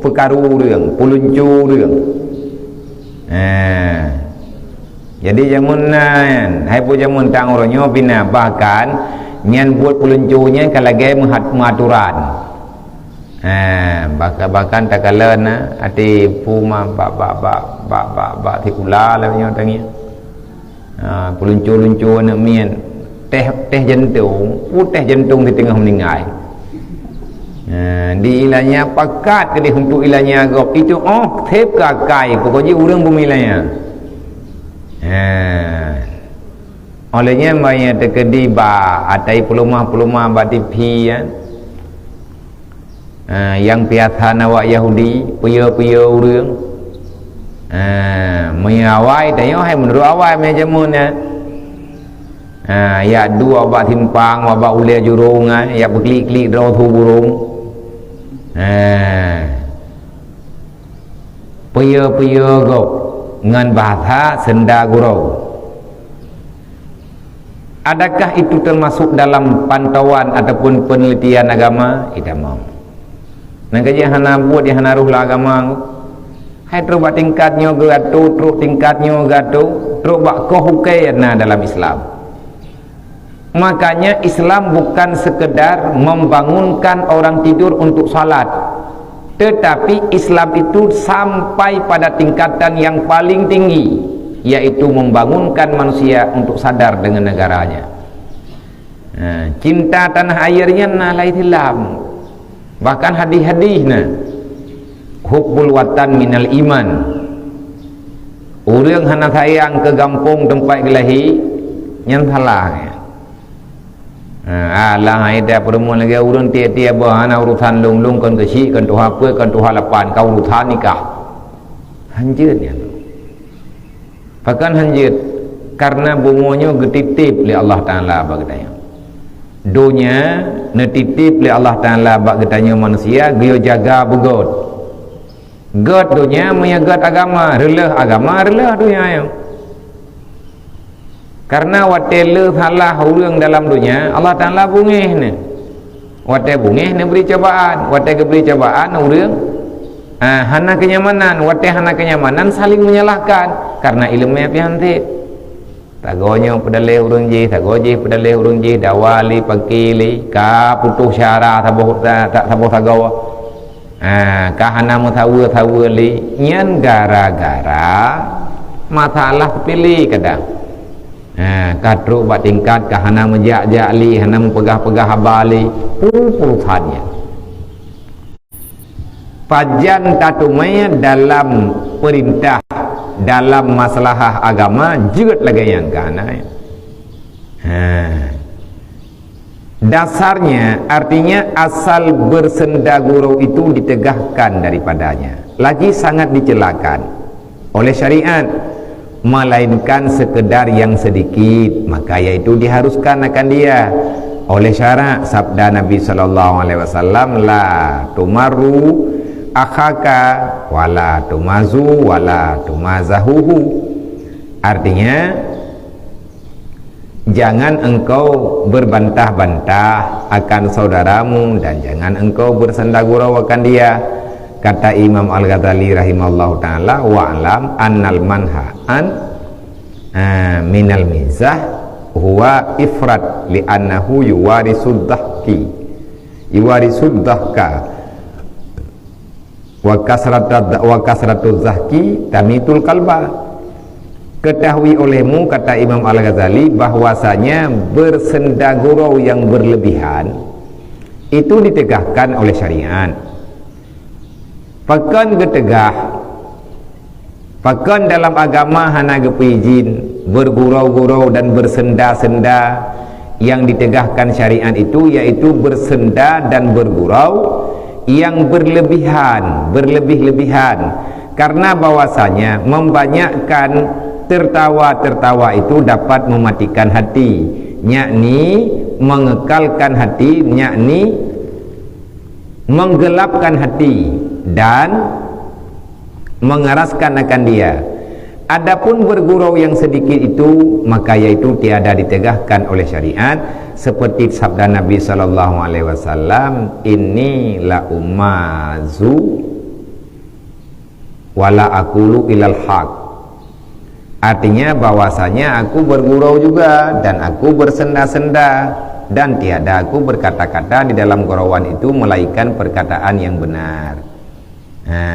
peukaru ureuëng, peuluncu ureuëng? Eh. Jadi jameun nyan, hai peue jameun tang uroe nyoe pih na, bahkan nyan buet peuluncu nyan ka lagée meuhat-, meuaturan. Ha, baka-, bahkan takalon na, até peue ma bak, bak, bak, bak, bak, bak sikula lagée nyoe tangieng. Ha, peuluncu-luncu aneuk miet, teh, teh jantong, peue teh jantong di teungoh meuninggai. Ha, di ilanya pakat keudeh untuk ilanya gob. Itu oh, seb ka kai, pokok jih ureuëng bumi ilanya. Ha. Oleh nyan, banyak teukeudi bak atai peulumah-peulumah bak T V, ya. Ha, nyang piasan awak Yahudi, peue-peue ureuëng. Ha, meunyoe awai, tanyoe hai meunurot awai meunyoe jameun nyan. Ha, yak duek bak simpang, bak ulée jurông, ha, yak beuklik-klik droe su burông. Ha. Peue-peue gob ngon bahasa senda gurau. Adakah itu termasuk dalam pantauan ataupun penelitian agama? Tidak mau. Nang ka jih hana buet, jih hana roh lam agama. Hai trok bak tingkat nyoe geuato, trok tingkat nyoe geuato, trok bak koh ukai na dalam Islam. Makanya Islam bukan sekedar membangunkan orang tidur untuk salat, tetapi Islam itu sampai pada tingkatan yang paling tinggi, yaitu membangunkan manusia untuk sadar dengan negaranya. Ha, cinta tanah airnya na lam Islam. Bahkan hadis-hadis na, "Hubbul watan minal iman." Ureuëng hana sayang keu gampông teumpat geulahi, nyan salah nyan. Ha, alah, hai dah peureumeun lagée ureuëng tieb-tieb bah hana urusan lôn, lôn kon keuchik, kon tuha peuet, kon tuha lapan, ka urusan nikah. Hanjeuet nyan. Pakon hanjeuet? Karena bumoe nyoe geutitip lé Allah Taala bak geutanyoe. Donya neutitip lé Allah Taala bak geutanyoe manusia, geuyue jaga beugöt. Göt donya meunyoe göt agama, reuloh agama, reuloh donya nyoe. Karena watée le salah ureuëng dalam donya, Allah Taala beungéh neu. Watée beungéh neubri cobaan, watée geubri cobaan ureuëng, ah, hana kenyamanan, watée hana kenyamanan saling menyalahkan karena ileumé pih han sép. Sagoe nyoe peudaleh ureuëng jih, sagoe jih peudaleh ureuëng jih, dawa lé, pake lé, ka putôh syara saboh, sa-, sa-, saboh sagoe. Ah, ka hana meusaweue-saweue lé, nyan gara-gara masalah seupele kadang. Ha, ka trok bak tingkat ka hana meujak-jak lé, hana meupeugah-peugah haba lé, peue urusan nyan. Pajan tateumé dalam peurintah, dalam masalah agama, jeuet lagée nyan ka hana. Ha. Dasarnya, artinya asal bersenda gurau itu ditegahkan daripadanya, lagi sangat dicelakan oleh syariat, melainkan sekedar yang sedikit, maka yaitu diharuskan akan dia oleh syarak. Sabda Nabi sallallahu alaihi wasallam, "La tumarru akhaka, wala tumazu, wala tumazahuhu." Artinya, jangan engkau berbantah-bantah akan saudaramu dan jangan engkau bersenda gurau akan dia. Kata Imam Al-Ghazali rahimahullahu taala, "Wa'lam annal manha an, ah, minal mizah huwa ifrat li'annahu yuwarisud dhahki, yuwarisud dhahka, wa kasratad, wa kasratuz zahki tamitul qalba." Ketahui olehmu, kata Imam Al-Ghazali, bahwasanya bersenda gurau yang berlebihan itu ditegahkan oleh syariat. Pakon geuteugah, pakon dalam agama hana geupeuijin bergurau-gurau dan bersenda-senda? Yang ditegahkan syariat itu yaitu bersenda dan bergurau yang berlebihan, berlebih-lebihan. Karena bahwasanya membanyakkan tertawa-tertawa itu dapat mematikan hati, yakni mengekalkan hati, yakni menggelapkan hati dan mengeraskan akan dia. Adapun bergurau yang sedikit itu, maka yaitu tiada ditegahkan oleh syariat, seperti sabda Nabi sallallahu alaihi wasallam, "Inni la umazu wala aqulu ilal haq." Artinya bahwasanya aku bergurau juga dan aku bersenda-senda dan tiada aku berkata-kata di dalam gurauan itu melainkan perkataan yang benar. Ha.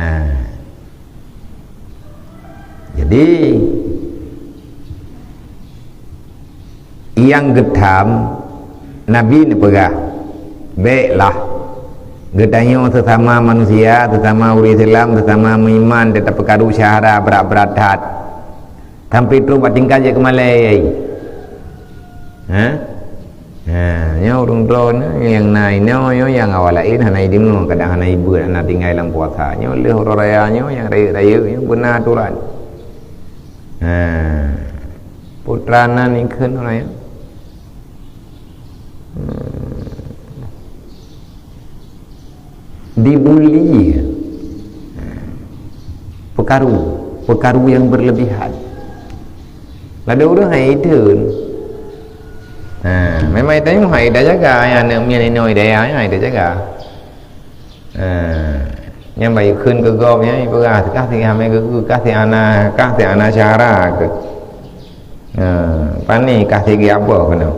Jadi, nyang geutham, Nabi neupeugah, "Béklah, geutanyoe sesama manusia, sesama ureuëng Islam, sesama meuiman, teutap peukaru syahada brat-brat that. Sampai trok bak tingkat jeuet keu malée." Ha? Ha, nyoe ureuëng droeneuh nyang na inoe nyoe nyang awak laén hana ideungoe, kadang hana ibeuet, hana tinggai lam puasa. Nyoe lheueh uroe raya nyoe nyang rayeuk-rayeuk nyoe beuna aturan. Ha. Putra nan ikheun uroe nyoe. Hmm. Dibuli. Peukaru, peukaru nyang berlebihan. Ladôm ureuëng hai ideun. Ha, memang tanyoe hai ida jaga, ya, aneuk miet inoe ida ya, hai ida jaga. Ha, nyang baik kheun keu gob nyan, ipeugah kah si hame geu, kah si ana, kah si ana syara keu. Ha, pani kah si geuyue boh keunoe.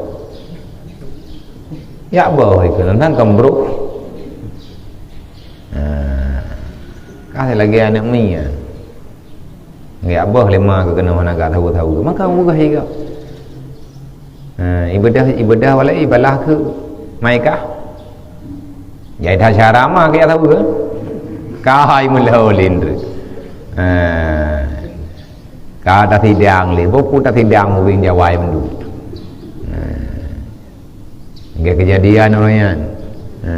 Yak boh ikeu nan kan brok. Ha, kah si lagée aneuk miet. Geuyue boh lé ma keu keunoe hana gak tahu-tahu. Maka mugah iga. Ha, ibadah, ibadah walai ibalah keu mai kah. Jai that syara ma geuyue tahu ke? Kai meulhö lindri. Ha. Ka tasidang lé, boh pu tasidang ureuëng Jawa mandum. Ha. Enggak kejadian orang nyan. Ha,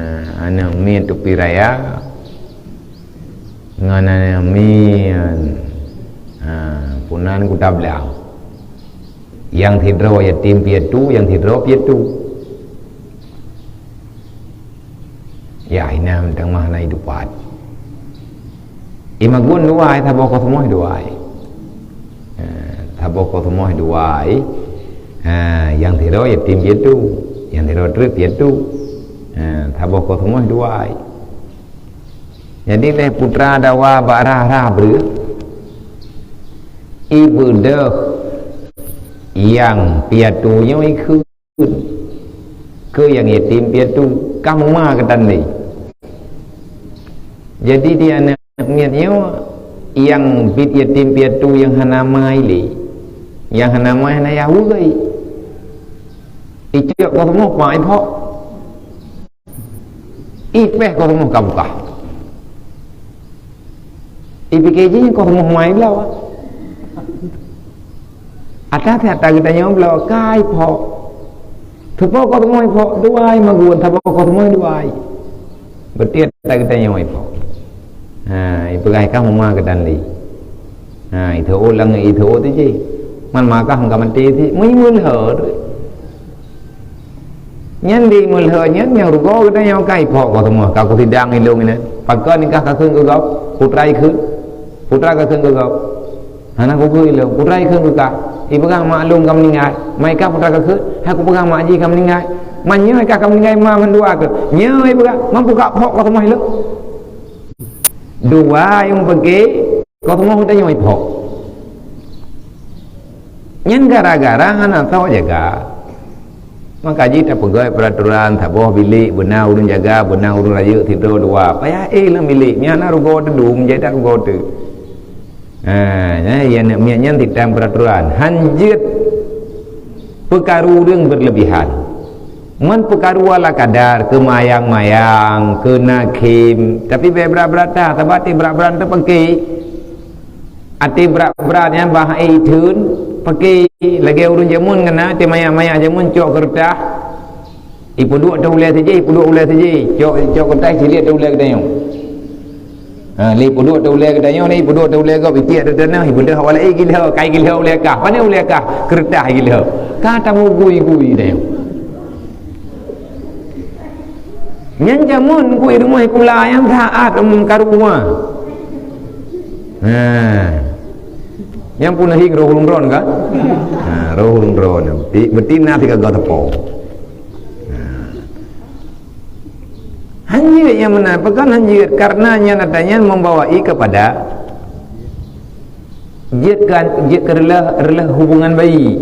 aneuk miet Tupi Raya ngon aneuk miet, ha, punan Kuta Blang. Nyang sidroe yatim piatu, nyang sidroe piatu. Ya, inan teuma na idupat. Imagun dua ai, saboh kosmoh dua ai. Ha, saboh kosmoh dua ai. Ha, nyang sidroe yatim piatu, nyang sidroe treuk piatu. Ha, saboh kosmoh dua ai. Jadi lé putra dawa bak rah-rah breueh, ibeudôh nyang piatu nyoe ikheun keu nyang yatim piatu, ka meuma keu tandé. Jadi di aneuk miet nyoe nyang biet yatim piatu nyang hana ma ilé, nyang hana ma hana yah weugai. Icok kosmoh pa iphok. Ipéh kosmoh ka bukah. Ipike jih kosmoh mai bloe. Ata that ata geutanyoe bloe ka iphok. Teupo kosmoh iphok dua ai magun, teupo kosmoh dua ai. Beutiet ata geutanyoe iphok. Ha, ipeugah ka meuma keu tandé. Ha, iteuôt lang iteuôt teuh jih. Man makah ka maté teuh, meunyoe lheueh. Nyan di meulheueh nyan nyang rugoe geutanyoe ka iphok kosmoh, ka kusidang ilong inan. Pakon nikah ka kheun keu gob, putra ikheun. Putra ka kheun keu gob. Hana kukheun ilong, putra ikheun keu kah. Ipeugah mak lôn ka meuninggai. Mai kah putra ka kheun, hai kupeugah mak jih ka meuninggai. Man nyoe kah ka meuninggai ma mandua keuh. Nyoe ipeugah, mampu ka phok kosmoh ilong. Dua nyang peuke, kosong tanyoe iphok. Nyan gara-gara hana tho jaga. Maka jih tapeugöt peuraturan, saboh bilék beuna ureuëng jaga, beuna ureuëng rayeuk sidroe dua. Payah éh lam bilék, nyan hana rugoe teudum, jai that rugoe teuh. Ha, nyan, ya, aneuk miet nyan titang peuraturan. Han jeuet peukaru ureuëng beureulebihan. Meunan peukaru ala kadar, keu mayang-mayang, keu nakhim, tapi bék brat-brat that, sabab até brat-brat teuh peuke. Até brat-brat nyan bah éh itheun, peuke lagée ureuëng jameun kana, até manyak-manyak jameun cok keureutah, ipeuduek ateueh ulée sijih, ipeuduek ulée sijih, cok, cok keureutah iciliek ateueh ulée geutanyoe. Ha, lé ipeuduek ateueh ulée geutanyoe ni, ipeuduek ateueh ulée gob, itiek ateueh tanoh, ibeudôh awak laén gilho, kai gilho ulée kah. Pane ulée kah? Keureutah gilho. Ka tamugui-gui geutanyoe. Nyan jameun ku i rumoh sikula nyang that, em, karu uma. Ha. Nyang pun hieng roh ureuëng droen ka? Ha, roh ureuëng droen. Beuti na sigaga teupông. Ha. Han jeuet nyang meunan, pakon han jeuet? Karena nyan atra nyan membawai kepada jeuet ka, jeuet keu reuloh, reuloh hubungan bayi.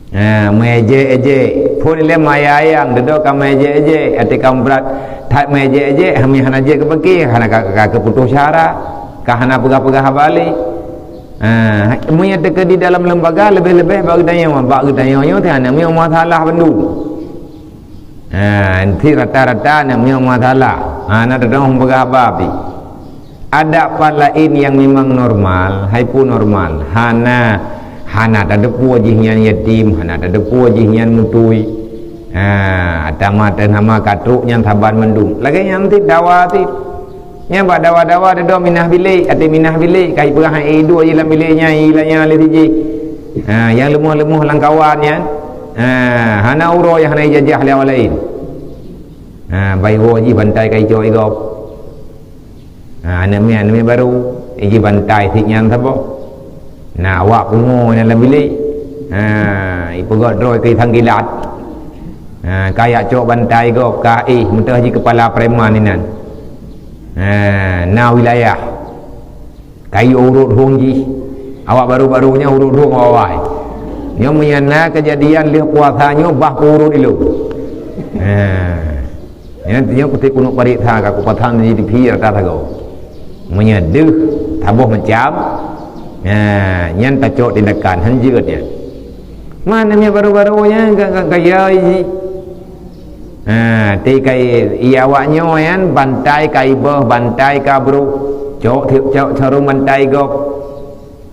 Ha, meuejek-ejek. Phon ilée maya ayang, dudoe ka meuejek-ejek. Até ka brat that meuejek-ejek, hami hana jeuet keu peuke, hana ka, ka, ka keuputoh syara, ka hana peugah-peugah haba lé. Ha, meunyoe teukeudi dalam lembaga, leubeh-leubeh bak geutanyoe, bak geutanyoe nyoe teuh hana meunyoe masalah bandum. Ha, enti rata-rata aneuk miet masalah. Ha, na teudoh peugah haba pih. Ada pat laén nyang memang normal, hai peue normal. Hana, hana tateupeue jih nyan yatim, hana tateupeue jih nyan mutui. Ha, atama teunama katrok nyan saban mandum. Lagée nyan cit dawa cit. Nyan bak dawa-dawa teudoh minah bilék, até minah bilék, ka ipeugah, "Eh, iduek jih lam bilék nyan, ilanya lé sijih." Ha, nyang leumoh-leumoh lam kawan nyan, ha, hana uroe nyang hana ijajah lé awak laén. Ha, bak iwoe jih bantai ka icok i gob. Ha, aneuk miet, aneuk miet barô, iji bantai sit nyan saboh. Na awak pungo nyan lam bilék. Ha, ipeugöt droe keu sang kilat. Ha, ka jak cok bantai gob, ka éh, meutoh jih keupala preman inan. Ha, na wilayah. Ka yue urot hueng jih. Awak barô-barô nyan urot hueng awai-awai. Nyoe meunyo na keujadian lheueh puasa nyoe bah peuurot ilôn. Ha. Nyan, nyoe kutéh keuneuk pareksa ka kupasang di T V rata sagoe. Meunyoe deuh saboh macam, ha, nyan tacok tindakan, han jeuet nyan. Man, nyan barô-barô nyan ka, ka, ka, ya, i, ha, ti kai, i awak nyoe nyan bantai ka iboh, bantai ka brôk, cok, cok sarong bantai gob.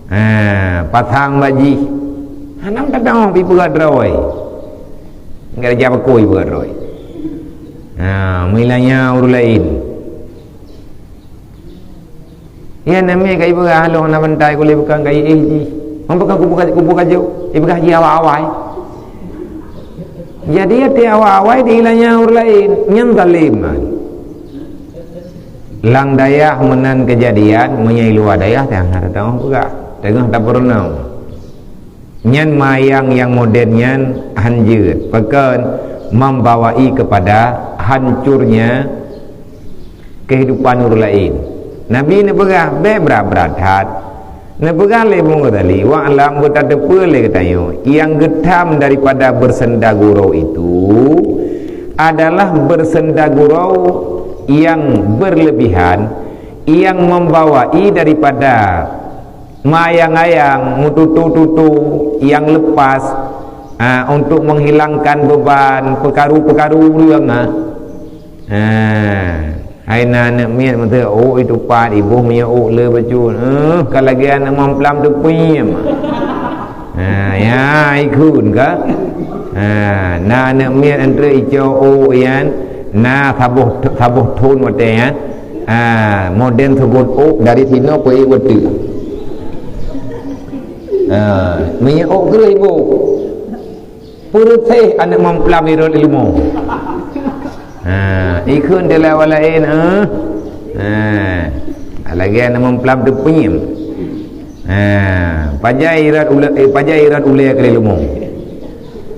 Ha, pasang bak jih. Hana meutatong pi peugah droe. Enggak jak bakoi peugah droe. Ha, meulanya ureueng laén. Ya, namiet kai peugah, "Halo, hana bantai kulét bukan kai éh jih." Mampu kan kubuka, kubuka jok. Ipeugah jih awai-awai. Jadi, até awai-awai diilanya ureueng laén. Nyan zalim, man. Lam dayah meunan keujadian, meunyoe i luwa dayah, teuh hana tateupeue peugah. Teungoh tapeurunoe. Nyan mayang nyang moden nyan han jeuet. Pakon? Membawai kepada hancurnya kehidupan ureueng laén. Nabi neupeugah, "Bék brat-brat that." Neupeugah lé Imam Ghazali, "Wa'lam," beutateupeue lé geutanyoe, nyang geutham daripada beusenda gurau itu adalah beusenda gurau nyang beureulebihan, nyang membawai daripada mayang-ayang, meututoe-tutoe nyang leupas, ha, untuk menghilangkan beban peukaru-peukaru ureueng, ha. Ha, hai na aneuk miet meuteuk ôk itupat, iboh minyeuk ôk le bacut. Eh, ka lagée aneuk mamplam teupiem. Ha, ya, ikheun ka. Ha, na aneuk miet antre icok ôk nyan, na saboh, saboh thon watée nyan. Ha, moden seugot ôk dari sinoe peuék watée. Ha, minyeuk ôk kreueh iboh. Peureuseh aneuk mamplam irot ilmu. Ha, ikheun dilai awak laén, eh. Ha, lagée aneuk mamplam teupiem. Ha, pajan irot ulée, eh, pajan irot ulée keu ilmu.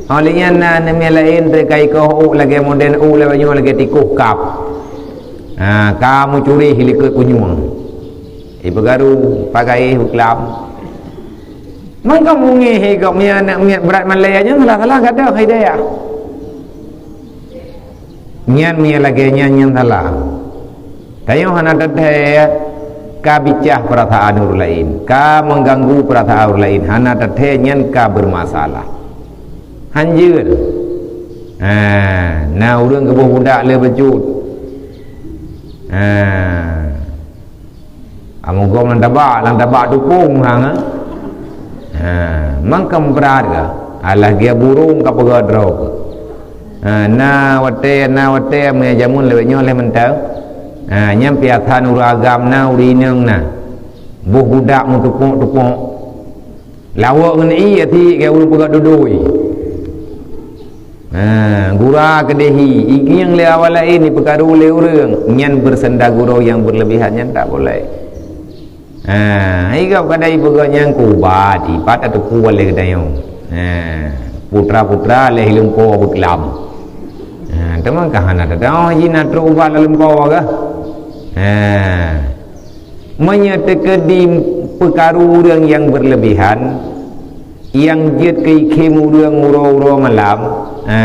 Óh lheueh nyan na aneuk miet laén teuka ikoh ôk lagée moden ôk lagée nyoe lagée tikoh kab. Ha, ka meucuri hi likot kunyueng. Ipeukaru, pagaéh beuklam. Mangka mungéh hi gop nyan aneuk miet brat malée nyan salah-salah gadôh hidayah. Nyan meunyo lagée nyan, nyan salah. Tanyoe hana teuthée ka bicah peurasaan ureuëng laén, ka mengganggu peurasaan ureuëng laén, hana teuthée nyan ka bermasalah. Hanjeuet. Ha, na ureuëng geuboh budak lé bacut. Ha. Amugom lam tabak, lam tabak tupông hang, ha? Ha, mangkam brat ka. Alah gia burông ka peugah droe. Ha, na watée, na watée meunyo jameun lawét nyoe lé mantong. Ha, nyan piasan ureuëng agam na, ureuëng inong na. Boh budak meutupok-tupok. Lawok ngon ié ti keu ureuëng peugah dudui. Ha, gura keudeh hi, igieng lé awak laén ipeukaru lé ureuëng, nyan bersenda gurau nyang berlebihan nyan tak boleh. Ha, igop kadai peugah nyang kubat, ipat ateuku lé geutanyoe. Ha, putra-putra lé lumpo beuklam. Ha, teuma ka hana teudoh jih na trok ubat lam lumpo kah? Ha. Meunyoe teukeudi peukaru ureuëng nyang berlebihan, nyang jeuet keu ikhém ureuëng uroe-uroe malam, ha,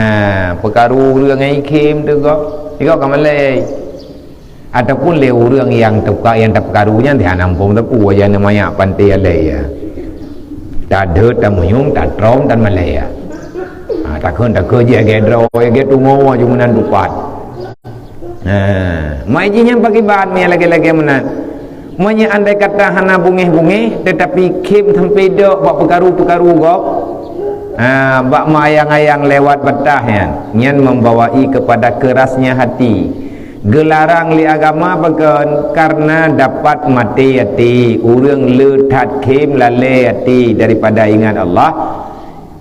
peukaru ureuëng nyang ikhém teuh gob, gob ka malée. Ataupun lé ureuëng nyang teuka, nyang tapeukaru nyan di hana muphom teupeu, wajan manyak panté alai ya. Tadeuet, tamuyum, tatrom, tan malée ya. Ha, takheun, takheun jih agak droe, agak tumo, cuma nan tupat. Ha, mai jih nyang pakiban meunyo lagée-lagée meunan. Meunyo andai kata hana bungéh-bungéh, tetapi khém sampai dok bak peukaru-peukaru gob, ha, bak meuayang-ayang lewat batas nyan, nyan membawai kepada kerasnya hati. Geularang lé agama pakon? Karena dapat maté até, ureuëng le that khém lalée até daripada ingat Allah.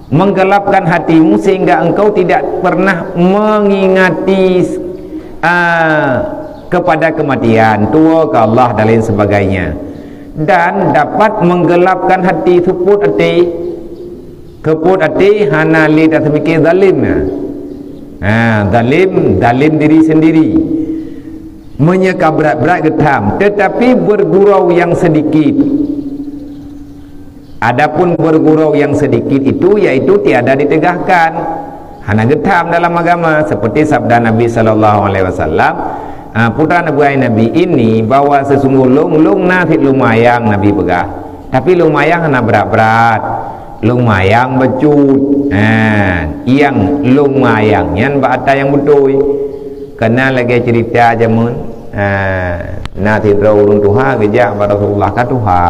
Menggelapkan hatimu sehingga engkau tidak pernah mengingati, ah, kepada kematian, tuwoe keu Allah dan lain sebagainya. Dan dapat menggelapkan hati, seupôt até. Seupôt até hana lé taseumiké zalim. Ha, zalim, zalim diri sendiri. Meunyoe ka brat-brat geutham, tetapi bergurau yang sedikit. Adapun bergurau yang sedikit itu, yaitu tiada ditegahkan. Hana geutham dalam agama, seperti sabda Nabi sallallahu alaihi wasallam, ah, putra neubuai Nabi ini, bahwa sesungguh lôn, lôn na cit lumayang, Nabi peugah. Tapi lumayang hana brat-brat. Lumayang bacut. Ha, nyang lumayang nyan bak ata nyang beutôi. Kana lagée cerita jameun, ha, na sidroe ureuëng tuha geujak bak Rasulullah ka tuha.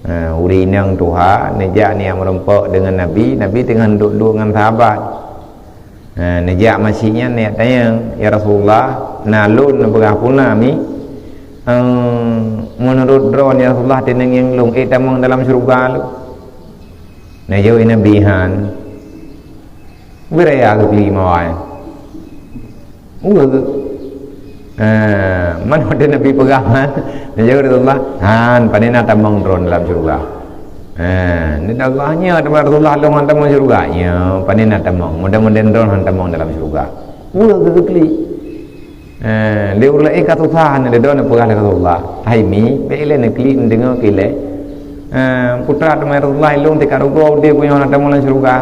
Ha, ureuëng inong tuha neujak neujak meurumpok deungon Nabi, Nabi teungoh duek-duek ngon sahabat. Ha, neujak masjid nyan neujak tanyong, "Ya Rasulullah, na lôn neupeugah peue na mi? Ehm, meunurot droeneuh ya Rasulullah, teungoh nyang lôn ék tamong dalam syeuruga lôn?" Neujaweueb Nabi, "Han." Beuraya geuklik mawai. Ueh. Eh, man watée Nabi peugah man, neujaweueb Rasulullah, "Han, pane na tamong droen dalam syeuruga." Eh, dan Allah nya, teuma Rasulullah lôn han tamong syeuruga. Ya, pane na tamong, mudah-mudahan droen han tamong dalam syeuruga. Ueh geuklik. Eh, lé ureuëng laén ka susah, hana deudon neupeugah lé Rasulullah. Hai mi, bék ilée neuklik neudeungoe keu ilée. Eh, putra teuma Rasulullah, ilôn tika rugoe udeb nyoe hana tamong lam syeuruga.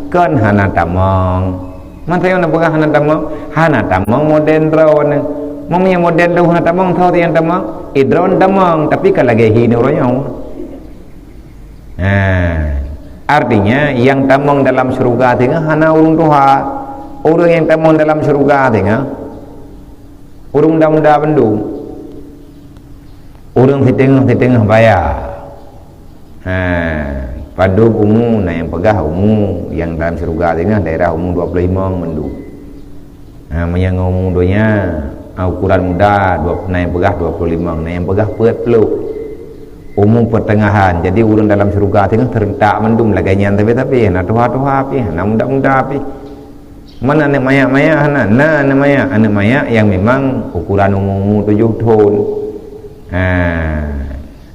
Kon hana tamong. Man sayoe neupeugah hana tamong? Hana tamong modern droeneuh. Meunyoe modern droeneuh hana tamong, soe nyang tamong? Idroen tamong, tapi ka lagée hi neuroe nyoe. Nah, artinya nyang tamong dalam syeuruga teungoh hana ureuëng tuha. Ureuëng nyang tamong dalam syeuruga teungoh ureuëng muda-muda bandum. Ureuëng siteungoh-siteungoh baya. Ha, padub umu, na nyang peugah umu nyang dalam syeuruga teungoh daerah umu dua puluh lima mandum. Ha, meunyoe ngon umu donya, ha, ukuran muda, dua, na nyang peugah dua puluh lima, na nyang peugah peuet ploh. Umu peuteungahan, jadi ureuëng dalam syeuruga teungoh seurentak mandum lagée nyan, tapi-tapi hana tuha-tuha pih, hana muda-muda pih. Mana aneuëk manyak-manyak hana? Na aneuëk manyak, aneuëk manyak nyang memang ukuran umu-umu tujoh thon. Ha.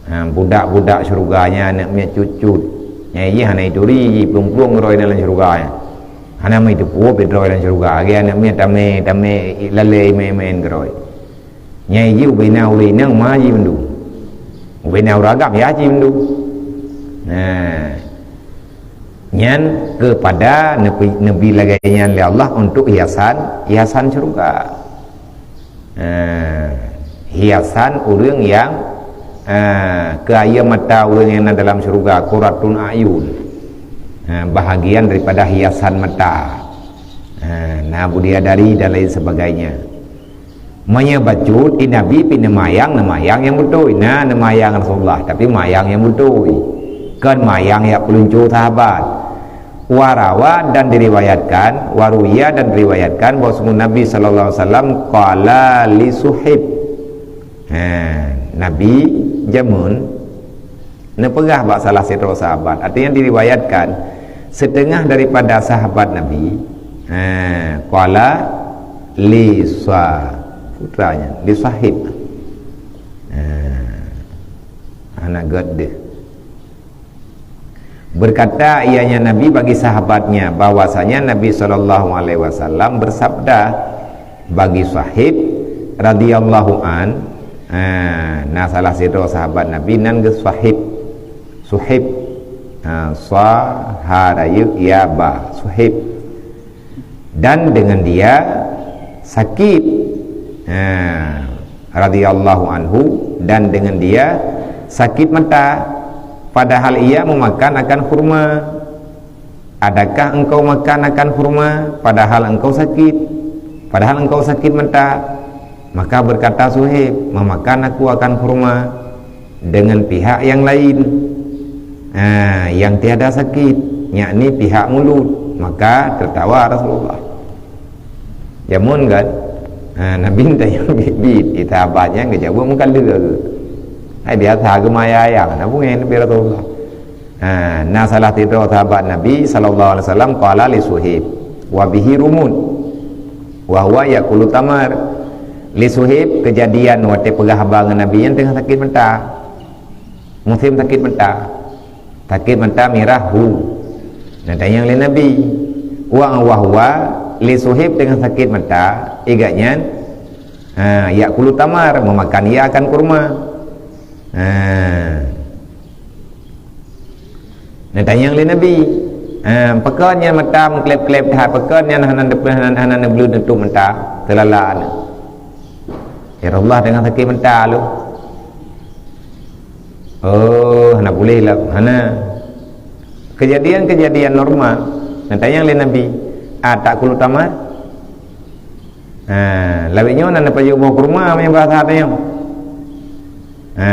Ha, budak-budak syeuruga nyan aneuëk miet cut-cut. Nyang jih hana ituri jih, plueng-plueng droe dalam syeuruga nyan. Hana meuteupeu pih droe lam syeuruga, lagèe aneuk miet tamè, tamè lalè imèn-imèn keudroe. Nyang jih ubena ureueng inong ma jih mandum. Ubena ureueng agam ya jih mandum. Nah, nyan keupada neubi, neubi lagèe nyan lé Allah untuk hiasan, hiasan syeuruga. Eh, hiasan ureueng nyang, eh, keu ayeue mata ureueng nyang na dalam syeuruga, quratun ayun. Eh, bahagian daripada hiasan mata. Eh, na bidadari dan lain sebagainya. Meunyoe bacut, i Nabi pih neumayang, neumayang nyang beutôi. Na neumayang Rasulullah, tapi mayang nyang beutôi. Kon mayang jak peulunco sahabat. Warawa dan diriwayatkan, waruya dan diriwayatkan bahwa sungguh Nabi sallallahu alaihi wasallam qala li Suhaib. Ha, Nabi jameun neupeugah bak salah sidroe sahabat. Artinya diriwayatkan setengah daripada sahabat Nabi, ha, qala li sa-, putra nyan, li Suhaib. Ha, aneuk gét deuh. Berkata ianya Nabi bagi sahabatnya, bahwasanya Nabi sallallahu alaihi wasallam bersabda bagi Suhaib radhiyallahu an, ha, na salah sidroe sahabat Nabi nan geuh Suhaib. Suhaib. Ha, sa, ha, rayeuk, ya, ba. Suhaib. Dan dengan dia sakit. Ha, radhiyallahu anhu, dan dengan dia sakit mata. Padahal ia memakan akan kurma. Adakah engkau makan akan kurma padahal engkau sakit? Padahal engkau sakit mata. Maka berkata Suhaib, "Memakan aku akan kurma dengan pihak yang lain, ha, yang tiada sakit, yakni pihak mulut." Maka tertawa Rasulullah. Jameun kan? Ha, Nabi tanyong biet-biet, sahabat nyan geujaweueb meukaleuh. Hai biasa geumaya ayang, na beungèh Nabi Rasulullah. Ha, na salah sidroe sahabat Nabi sallallahu alaihi wasallam qala li Suhaib wa bihi rumun wa huwa yakulu tamar. Li Suhaib keujadian watèe peugah haba ngon Nabi nyan teungoh sakét mata. Musém sakét mata. Sakét mata mirah hu. Neutanyong lé Nabi. Wa, wa huwa, li Suhaib teungoh sakét mata, i gobnyan, ha, yakulu tamar, meumakan ia akan kurma. Ha. Neutanyong lé Nabi, "Ha, pakon nyan mata meuklèb-klèb that, pakon nyan hana neupe-, hana, hana neubleue neutôp mata, teulala nyan?" "Ya Rasulullah, teungoh sakét mata lôn." "Oh, hana puléh lom, hana." Keujadian-keujadian normal, neutanyong lé Nabi, "Atakulu tamar?" Ha, lawét nyoe na neupajoh boh kurma, meunyoe bahasa tanyoe. Ha.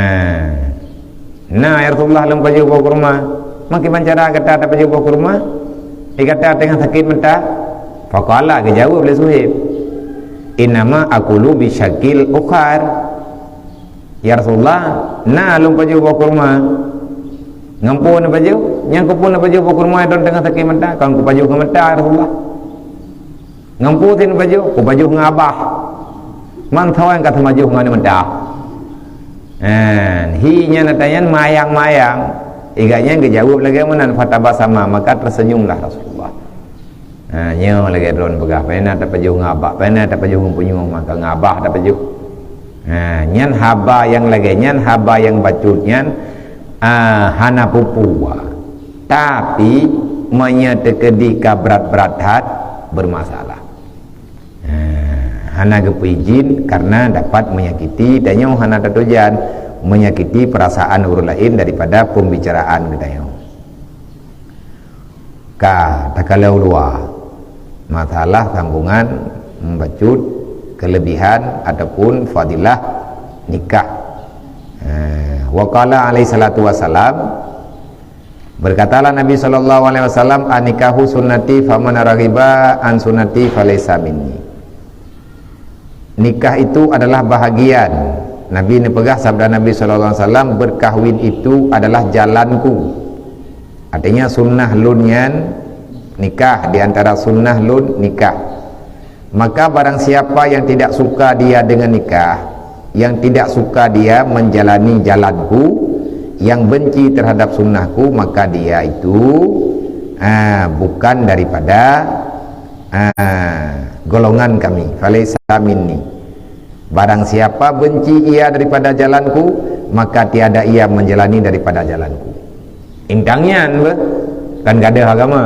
"Na, ya Rasulullah, lôn pajoh boh kurma." "Meukiban cara gata tapajoh boh kurma? Di gata teungoh sakét mata?" Faqala, geujaweueb lé Suhaib, "Innama akulu bisyakil ukhar." "Ya Rasulullah, na lôn pajoh boh kurma." "Ngon peue neupajoh?" "Nyang keupeue neupajoh boh kurma lôn teungoh sakét mata?" "Kon kupajoh ngon mata, ya Rasulullah." "Ngon peue sit neupajoh?" "Kupajoh ngon abah." "Man soe nyang ka teumajoh ngon mata?" Nyan, hi nyan ata nyan mayang-mayang. I gobnyan geujaweueb lagèe meunan, fatabasama, maka tersenyumlah Rasulullah. Ha, nyoe lagèe droen peugah, "Pane na tapajoh ngon abah, pane na tapajoh ngon punyueng, maka ngon abah tapajoh." Ha, nyan haba nyang lagèe nyan, haba nyang bacut nyan, ah, hana peue-peue. Tapi, meunyoe teukeudi ka brat-brat that, bermasalah. Ha, hana geupeuidhin karena dapat menyakiti, tanyoe hana tatujuan menyakiti perasaan ureueng laén daripada pembicaraan geutanyoe. Ka takalon u luwa, masalah sambungan membacut kelebihan ataupun fadilah nikah. Eh, wa qala alaihi salatu wassalam, berkatalah Nabi sallallahu alaihi wasallam, "An-nikahu sunnati, faman raghiba an sunnati falaysa minni." Nikah itu adalah bahagian. Nabi neupeugah, sabda Nabi sallallahu alaihi wasallam, "Berkahwin itu adalah jalanku." Artinya sunnah lôn nyan nikah, di antara sunnah lôn nikah. Maka barang siapa yang tidak suka dia dengan nikah, yang tidak suka dia menjalani jalanku, yang benci terhadap sunnahku, maka dia itu, ah, bukan daripada Ah, golongan kami, falaisa minni. Barang siapa benci ia daripada jalanku, maka tiada ia menjalani daripada jalanku. Intang nyan beh, kan gadoh agama.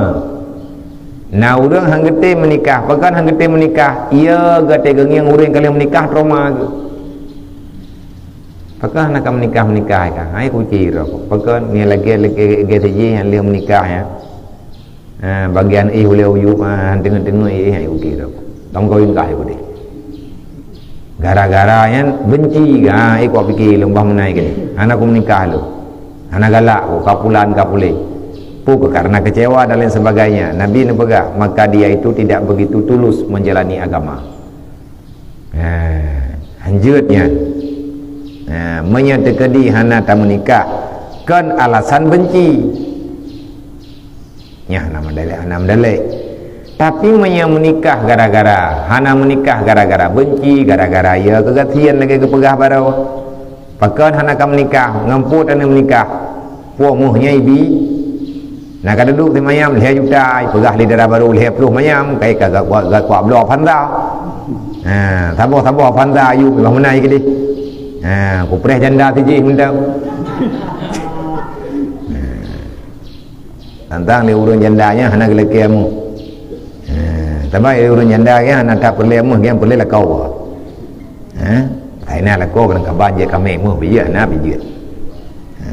Na ureuëng hang geutem meunikah, pakon hang geutem meunikah? Ia geutem geungieng ureuëng ka lheueh meunikah trauma geuh. Pakon hana ka meunikah-meunikah ka? Hai kuci roh. Pakon ni lagée lagée lagée sijih nyang lheueh meunikah ya. Ha, bagian ih ulée uyup, ha, teungoh-teungoh ih nyang uki roh. Tong kawin kah uki. Gara-gara nyan benci, ha, ih kok pike lom bah meunai kini. Hana ku meunikah lom. Hana galak ku ka pulan ka puléh. Pu karena kecewa dan lain sebagainya. Nabi neupeugah, maka dia itu tidak begitu tulus menjalani agama. Ha, hanjeuet nyan. Ha, meunyoe teukeudi hana tameunikah, kon alasan benci. Nyan hana meudalek, hana meudalek. Tapi meunyoe meunikah gara-gara, hana meunikah gara-gara benci, gara-gara ya keugasien lagée geupeugah baroe. Pakon hana ka meunikah, ngon peue taneuk meunikah? Peue méuh nyan ibi? Na ka dudoe simayam lhée juta, peugah lé dara barô lhée ploh mayam, kai ka gak kuak bloe Avanza. Ha, saboh-saboh Avanza ayue bah meunai keudeh. Ha, kupreh janda sijih mantong. Ha. Tantang lé ureuëng janda nyan hana geulakée amu. Ha, saban lé ureuëng janda nyan hana that peureulée amu, nyan peureulée lakoe. Ha? Hai na lakoe barang kaban jeuet kamé méuh bijeuet, hana bijeuet. Ha.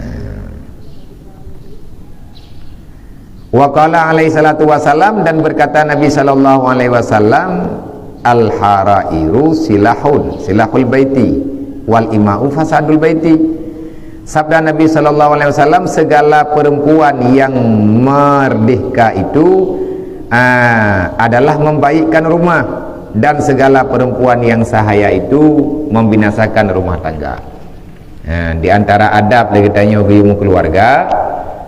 Wa qala alaihi salatu wasalam, dan berkata Nabi sallallahu alaihi wasallam, "Al-harairu silahun, silahul baiti, wal ima'u fasadul baiti." Sabda Nabi sallallahu alaihi wasallam, "Segala perempuan yang merdeka itu, ah, adalah membaikkan rumah, dan segala perempuan yang sahaya itu membinasakan rumah tangga." Ha, di antara adab lé geutanyoe geuyue meukeuluwarga,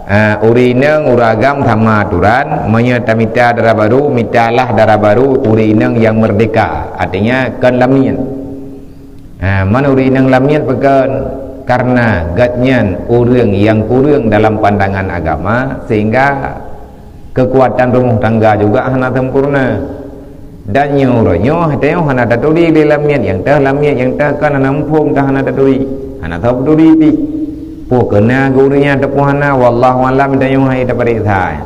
ha, ureuëng inong ureuëng agam sama aturan, meunyoe tamita dara barô, mitalah dara barô ureuëng inong nyang meurdeka, artinya kon lamiet. Ha, man ureuëng inong lamiet pakon? Karena gobnyan ureuëng nyang kureueng dalam pandangan agama, sehingga keukuatan rumoh tangga juga hana sempurna. Dan nyoe uroe nyoe, tanyoe hana taturi lé lamiet, nyang teuh lamiet, nyang teuh kan hana muphom, teuh hana taturi. Hana teuh taturi pih. Peue keu na geuh ureuëng nyan ataupun hana, wallahu alam, tanyoe hana tapareksa.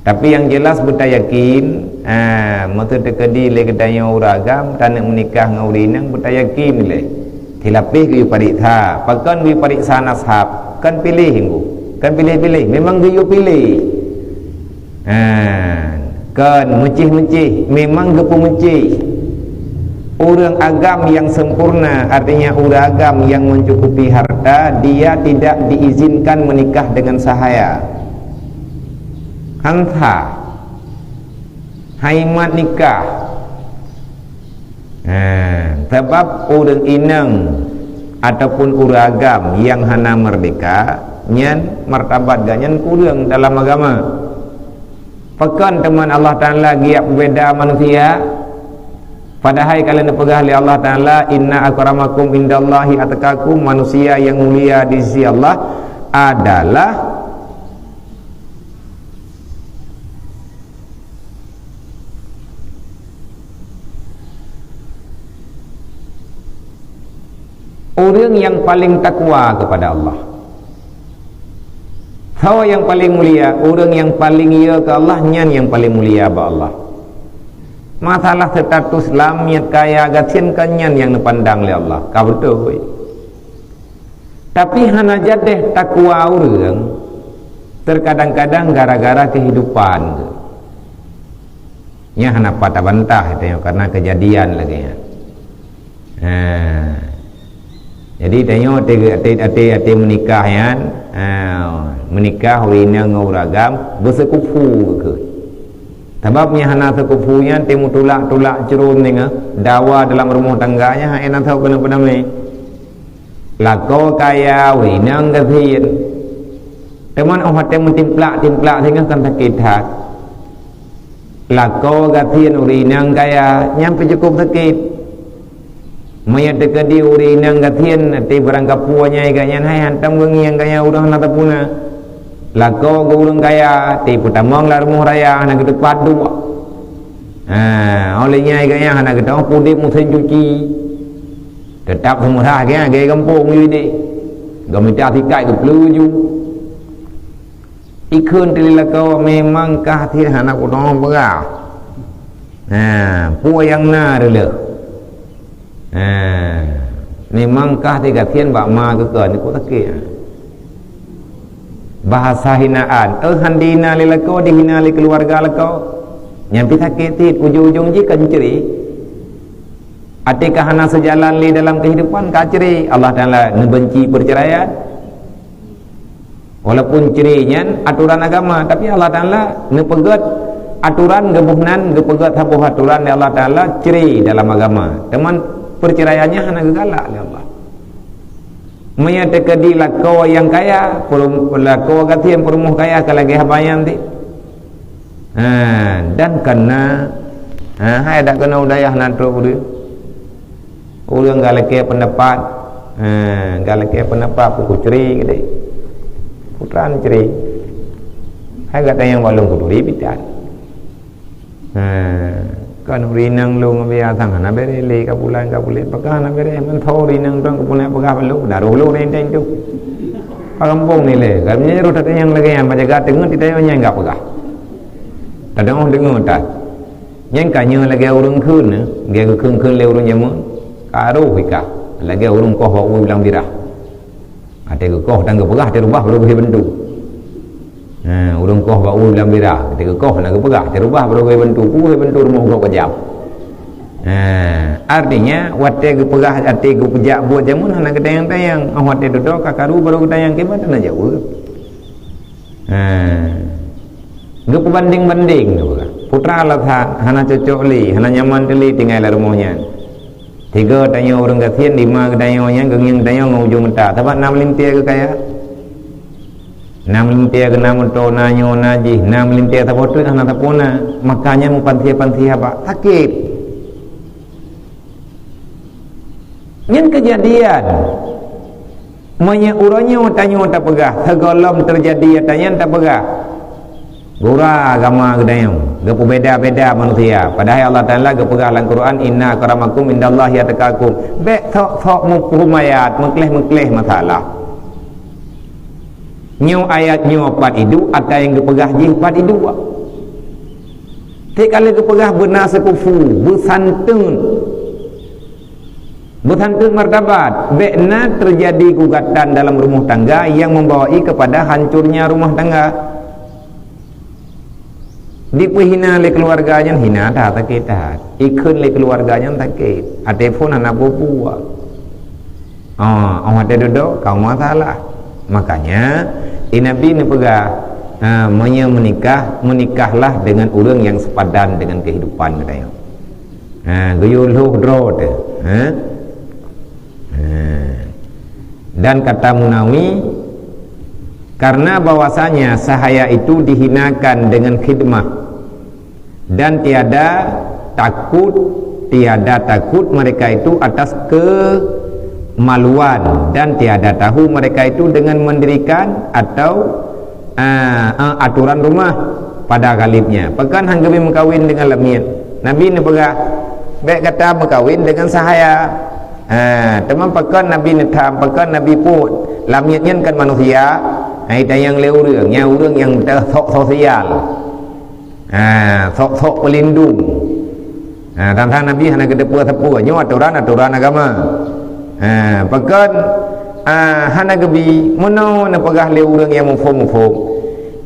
Tapi nyang jelas beutayakin, ah, meuseu teukeudi lé geutanyoe ureuëng agam, taneuk meunikah ngon ureuëng inong beutayakin lé. Silapeh geuyue pareksa, pakon geuyue pareksa nasab, kon piléh nyoe, kon piléh-piléh, memang geuyue piléh. Ha, kon meucéh-meucéh, memang geupeumeucéh. Ureuëng agam nyang sempurna, artinya ureuëng agam nyang mencukupi harta, dia tidak diizinkan menikah dengan sahaya. Hansa, haimat nikah. Ha, sabab ureuëng inong ataupun ureuëng agam nyang hana meurdeka, nyan martabat gobnyan kureueng dalam agama. Pakon teuma Allah Taala geujak peubeda manusia? Padahai ka lheueh neupeugah lé Allah Taala, "Inna akramakum indallahi atqakum," manusia nyang mulia di sisi Allah adalah ureuëng nyang paleng takwa keupada Allah. Soe nyang paleng mulia? Ureuëng nyang paleng ye keu Allah, nyan nyang paleng mulia bak Allah. Masalah status lamiet kaya gasien, kon nyan nyang neupandang lé Allah. Ka beutôi. Tapi hana jadeh takwa ureuëng, terkadang-kadang gara-gara kehidupan. Nyan hana pat tabantah tanyoe karena kejadian lagée nyan. Ha. Jadi tanyoe até, até, até, até meunikah nyan, ha, meunikah ureuëng inong ngon ureuëng agam beuseukufu keu. Sabab nyang hana seukufu nyan teuh meutulak-tulak ceuron deungon dawa dalam rumoh tangga nyan hana tho keuneuk peudamé. Lakoe kaya, ureuëng inong gasien. Teuma óh watée meutimplak-timplak singoh kan sakét that. Lakoe gasien ureuëng inong kaya, nyan pih cukup sakét. Meunyoe teukeudi ureuëng inong gasien, até barangkapeue nyang gobnyan hai hantom geungieng kaya ureuëng hana teupuna. Lakoe geuh ureuëng kaya, até peutamong lam rumoh raya hana geuteupat duek. Ha, oleh nyan gaya hana geutanyoe pudek musim cuci. Tetap seumurah gaya gaya gampông jih deh. Gomita sikat geuplu ju. Ikheun teulilakoe memang kah thir hana kunoe peugah. Ha, peue nyang na reuloh. Ha, memang kah tiga thien bak ma keu keu ni ku sakét. Bahasa hinaan, eh han dihina lé lakoe, dihina lé keluarga lakoe. Nyang pi sakét cit ujong-ujong jih kan cre. Até ka hana seujalan lé dalam kehidupan ka cre. Allah Taala neubenci perceraian. Walaupun cre nyan aturan agama, tapi Allah Taala neupeugét aturan geuboh nan, geupeugét saboh aturan lé Allah Taala cre dalam agama. Teuma perceraian nyan hana geugalak lé Allah. Meunyoe teukeudi lakoe nyang kaya, perum-, lakoe gasien peurumoh kaya ka lagée haba nyan ti. Ha, dan kana, ha, hai dak keunoe u dayah na trok ureuëng. Ureuëng galakée peundapat, ha, galakée peundapat puku cre geude. Putran cre. Hai gata nyang balong kuturi pitan. Ha, kan ureuëng inong lôn ngon biasa hana bere lé ka bulan ka bulan. Pakah hana bere mantong ureuëng inong tuan keupeuna peugah balok. Daroh lôn rintai tu. Pagampong ni lé. Kan meunyoe roh tata nyang lagée nyan bajaga teungeut tita nyang enggak peugah. Tadong deungoe tan. Nyang ka nyoe lagée ureuëng kheun, lagée geukheun-kheun lé ureuëng jameun. Ka roh ika, lagée ureuëng koh bak ueh bilang birah. Até geukoh dan geupeugah, até rubah baru geuhé bentu. Ha, ureuëng koh bak ueh bilang birah, até geukoh dan geupeugah, até rubah baru geuhé bentu. Peue hé bentu rumoh gob kejam. Ha, artinya watée geupeugah, até geupeujak buet jameun hana geutanyong-tanyong. Oh watée dudoe ka karu baru geutanyong kiban hana jaweueb. Ha. Geupeubandeng-bandeng tu. Putra lah that, hana cocok lé, hana nyaman teuh lé tinggai lam rumoh nyan. Tiga tanyoe ureuëng gasien, lima geutanyoe nyan geungieng tanyoe ngon ujong mata. Sabab na meulintée geukaya. Na meulintée geuna meuto, na nyoe na jih, na meulintée saboh treuk hana sapeue na. Makanya meupansie-pansie haba sakét. Nyan keujadian. Meunyoe uroe nyoe tanyoe tapeugah, sigohlom teujadi ata nyan tapeugah, gura agama geutanyoe, geupeubeda-beda manusia. Padahai Allah Taala geupeugah lam Quran, "Inna akramakum indallahi atqakum." Bék sok-sok muphom ayat, meukleh-meukleh masalah. Nyoe ayat nyoe pat iduek, ata nyang geupeugah jih pat iduek. Ték ka lheueh geupeugah beuna seukufu, beusanteun. Beusanteun martabat, bék na teujadi gugatan dalam rumoh tangga nyang membawai keupada hancurnya rumoh tangga. Dipeuhina lé keuluwarga nyan hina that, sakét that. Ikheun lé keuluwarga nyan sakét. Até phon hana peue-peue. Ah, oh, watée dudoe ka masalah. Makanya, di Nabi neupeugah, ah, meunyoe meunikah, meunikahlah dengan ureuëng nyang seupadan dengan keuhidupan geutanyoe. Ha, geuyue lhôh droe teuh. Ha? Ha. Dan kata Munawi, karena bahwasanya sahaya itu dihinakan dengan khidmah dan tiada takut, tiada takut mereka itu atas kemaluan dan tiada tahu mereka itu dengan mendirikan atau ah, ah, aturan rumah pada ghalibnya. Pakon han geubri meukawen deungon lamiet? Nabi neupeugah, bék gata meukawen deungon sahaya. Ah, teuma pakon Nabi neutham, pakon Nabi peuet? Lamiet nyan kan manusia, hai tanyong lé ureuëng, nyan ureuëng nyang teuh sok sosial. Ha, sok-sok peulindong. Ha, tang-tang Nabi hana geuteupeue sapeue, nyoe atoran-atoran agama. Ha, pakon, ha, hana geubi, meunoe neupeugah lé ureuëng nyang muphom-muphom,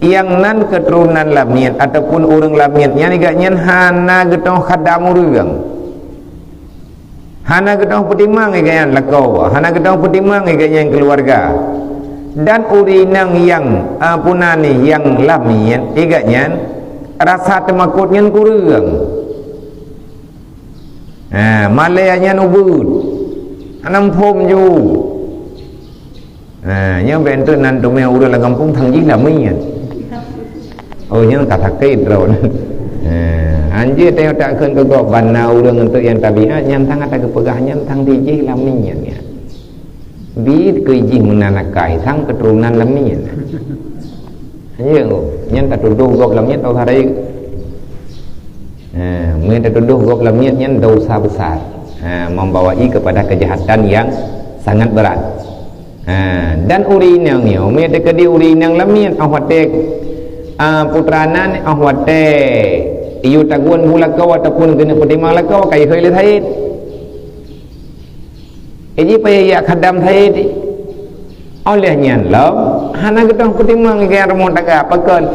nyang nan keuturonan lamiet ataupun ureuëng lamiet nyan, gobnyan hana geutanyoe khadam ureuëng. Hana geutanyoe peutimang lé gobnyan lakoe, hana geutanyoe peutimang lé gobnyan keuluwarga. Dan ureuëng inong nyang, a, puna ni nyang lamiet, lé gobnyan rasa teumakot nyan kureueng. Ha, malée nyan ubeuet. Hana muphom ju. Ha, nyoe bèk enteuk nan teumé ureuëng lam gampông thang jih lamiet. Oh, nyoe ka sakét droe. Ha, anjeue tanyoe takheun keu gob ban na ureuëng enteuk nyang tabiat nyan thang ata geupeugah nyan thang di jih lamiet nyan. Bi keu jih meunan akai thang keuturonan lamiet. Anjeue, oh, nyan tatudoh gob lamiet tau sarai. Ha, meunyoe tatudoh gob lamiet nyan dosa besar. Ha, membawai kepada kejahatan yang sangat berat. Ha, dan ureueng inong nyoe, meunyoe teukeudi ureueng inong lamiet, 'oh watèe, a, putra nan, 'oh watèe yue tagun bu lakoe ataupun keuneuk peutimang lakoe, ka jihôi lé said. Jadi payah jak khadam said. Oleh nyan lom, hana geutanyoe peutimang keu rumoh tangga, pakon?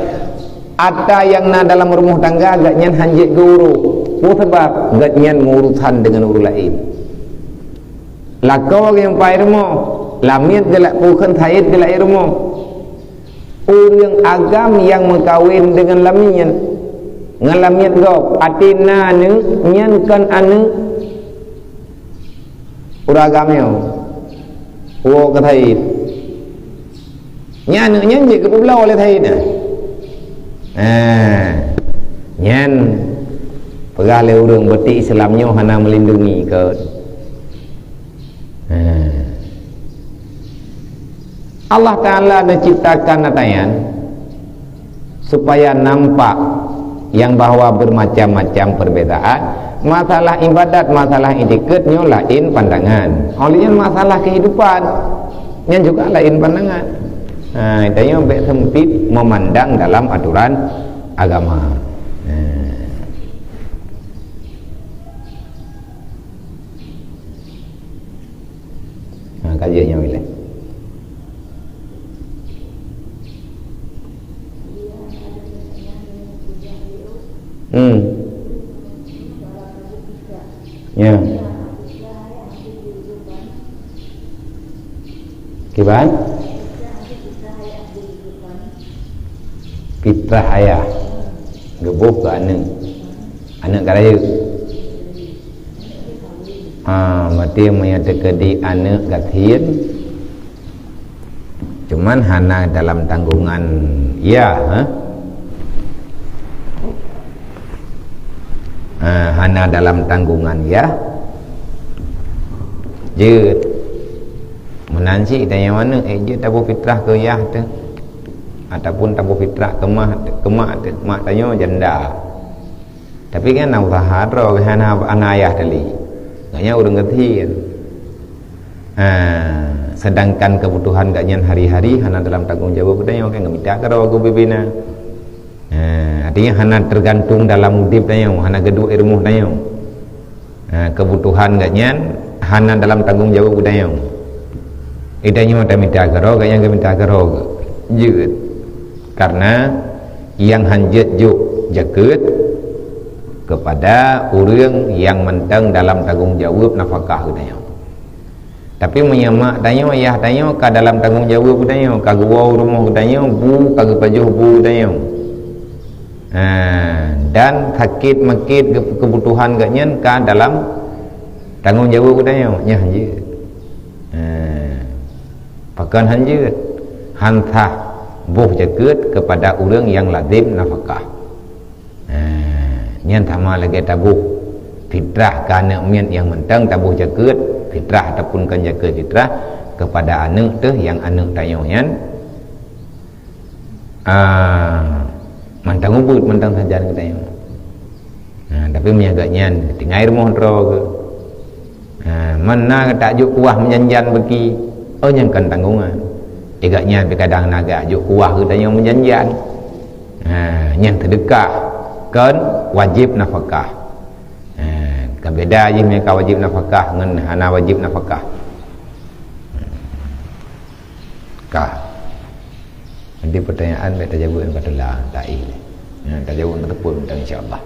Ata nyang na dalam rumoh tangga, gobnyan hanjeuet geu-urus. Peue sabab? Gobnyan meuurusan deungon ureueng laén. Lakoe nyang pai rumoh, lamiet geulak peue kheun said geulak rumoh. Ureueng agam nyang meukawen deungon lamiet, ngon lamiet gob, até na aneuk, nyan kon aneuk ureueng agam nyoe. Woe keu said. Nyan aneuk nyan jeuet keu peubloe lé said nyan. Ha, nyan peugah lé ureueng, berarti Islam nyoe hana meulindungi kon. Ha. Allah Ta'ala neuciptakan ata nyan supaya nampak nyang bahwa bermacam-macam perbedaan. Masalah ibadat, masalah itikeuet nyoe laén pandangan. Oleh nyan masalah kehidupan nyan juga laén pandangan. Ha, tanyoe bèk sempit memandang dalam aturan agama. Ha. Ha, ka jeuet nyang ilèe. Hmm. Ya. Kiban? Fitrah ayah. Geuboh keu aneuk. Aneuk ka rayeuk. Ah, berarti meunyoe teukeudi aneuk gasien, cuman hana dalam tanggungan yah, ha? Ah, hana dalam tanggungan yah. Jeuet. Meunan cit tanyoe aneuk, eh, jeuet taboh fitrah keu yah teuh. Ataupun taboh fitrah keu mak, keu mak teuh. Mak tanyoe janda. Tapi kan hana usaha droe, hana, hana ayah tali. Gobnyan ureueng gasien. Ha, sedangkan kebutuhan gobnyan hari-hari hana dalam tanggong jaweueb geutanyoe, kan geumita keudroe geuh ubé-ubé na. Ha, artinya hana tergantung dalam udép tanyoe, hana geuduek i rumoh tanyoe. Ha, kebutuhan gobnyan hana dalam tanggong jaweueb geutanyoe. Geutanyoe tamita keudroe, gobnyan geumita keudroe geuh. Jeuet. Karena nyang hanjeuet jok jakeuet kepada ureueng nyang mantong dalam tanggong jaweueb nafakah geutanyoe. Tapi meunyoe mak tanyoe, yah tanyoe ka dalam tanggong jaweueb geutanyoe, ka geuwoe u rumoh geutanyoe, bu ka geupajoh bu geutanyoe. Ha, dan sakét makét geu-, kebutuhan gobnyan ka dalam tanggong jaweueb geutanyoe, nyan hanjeuet. Ha, pakon hanjeuet? Han sah boh jakeuet kepada ureueng nyang lazem nafakah. Ha, nyan sama lagèe taboh fitrah keu aneuk miet nyang mantong, taboh jakeuet fitrah ataupun kon jakeuet fitrah kepada aneuk teuh nyang aneuk tanyoe nyan, ah, mantong ubeut, mantong sajan geutanyoe. Ha, tapi meunyoe gobnyan tinggai rumoh droe geuh, ha, meunan tajok kuah meujan-jan beuki, oh, nyan kon tanggungan. Di gobnyan pih kadang na geujok kuah geutanyoe meujan-jan. Ha, nyan seudeukah, kon wajéb nafakah. Ha, ka beda jih meunyoe ka wajéb nafakah ngon hana wajéb nafakah. Ka. Nanti pertanyaan bèk tajaweueb ngon batula, taih. Ya, tajaweueb ngon teupon, insya-Allah.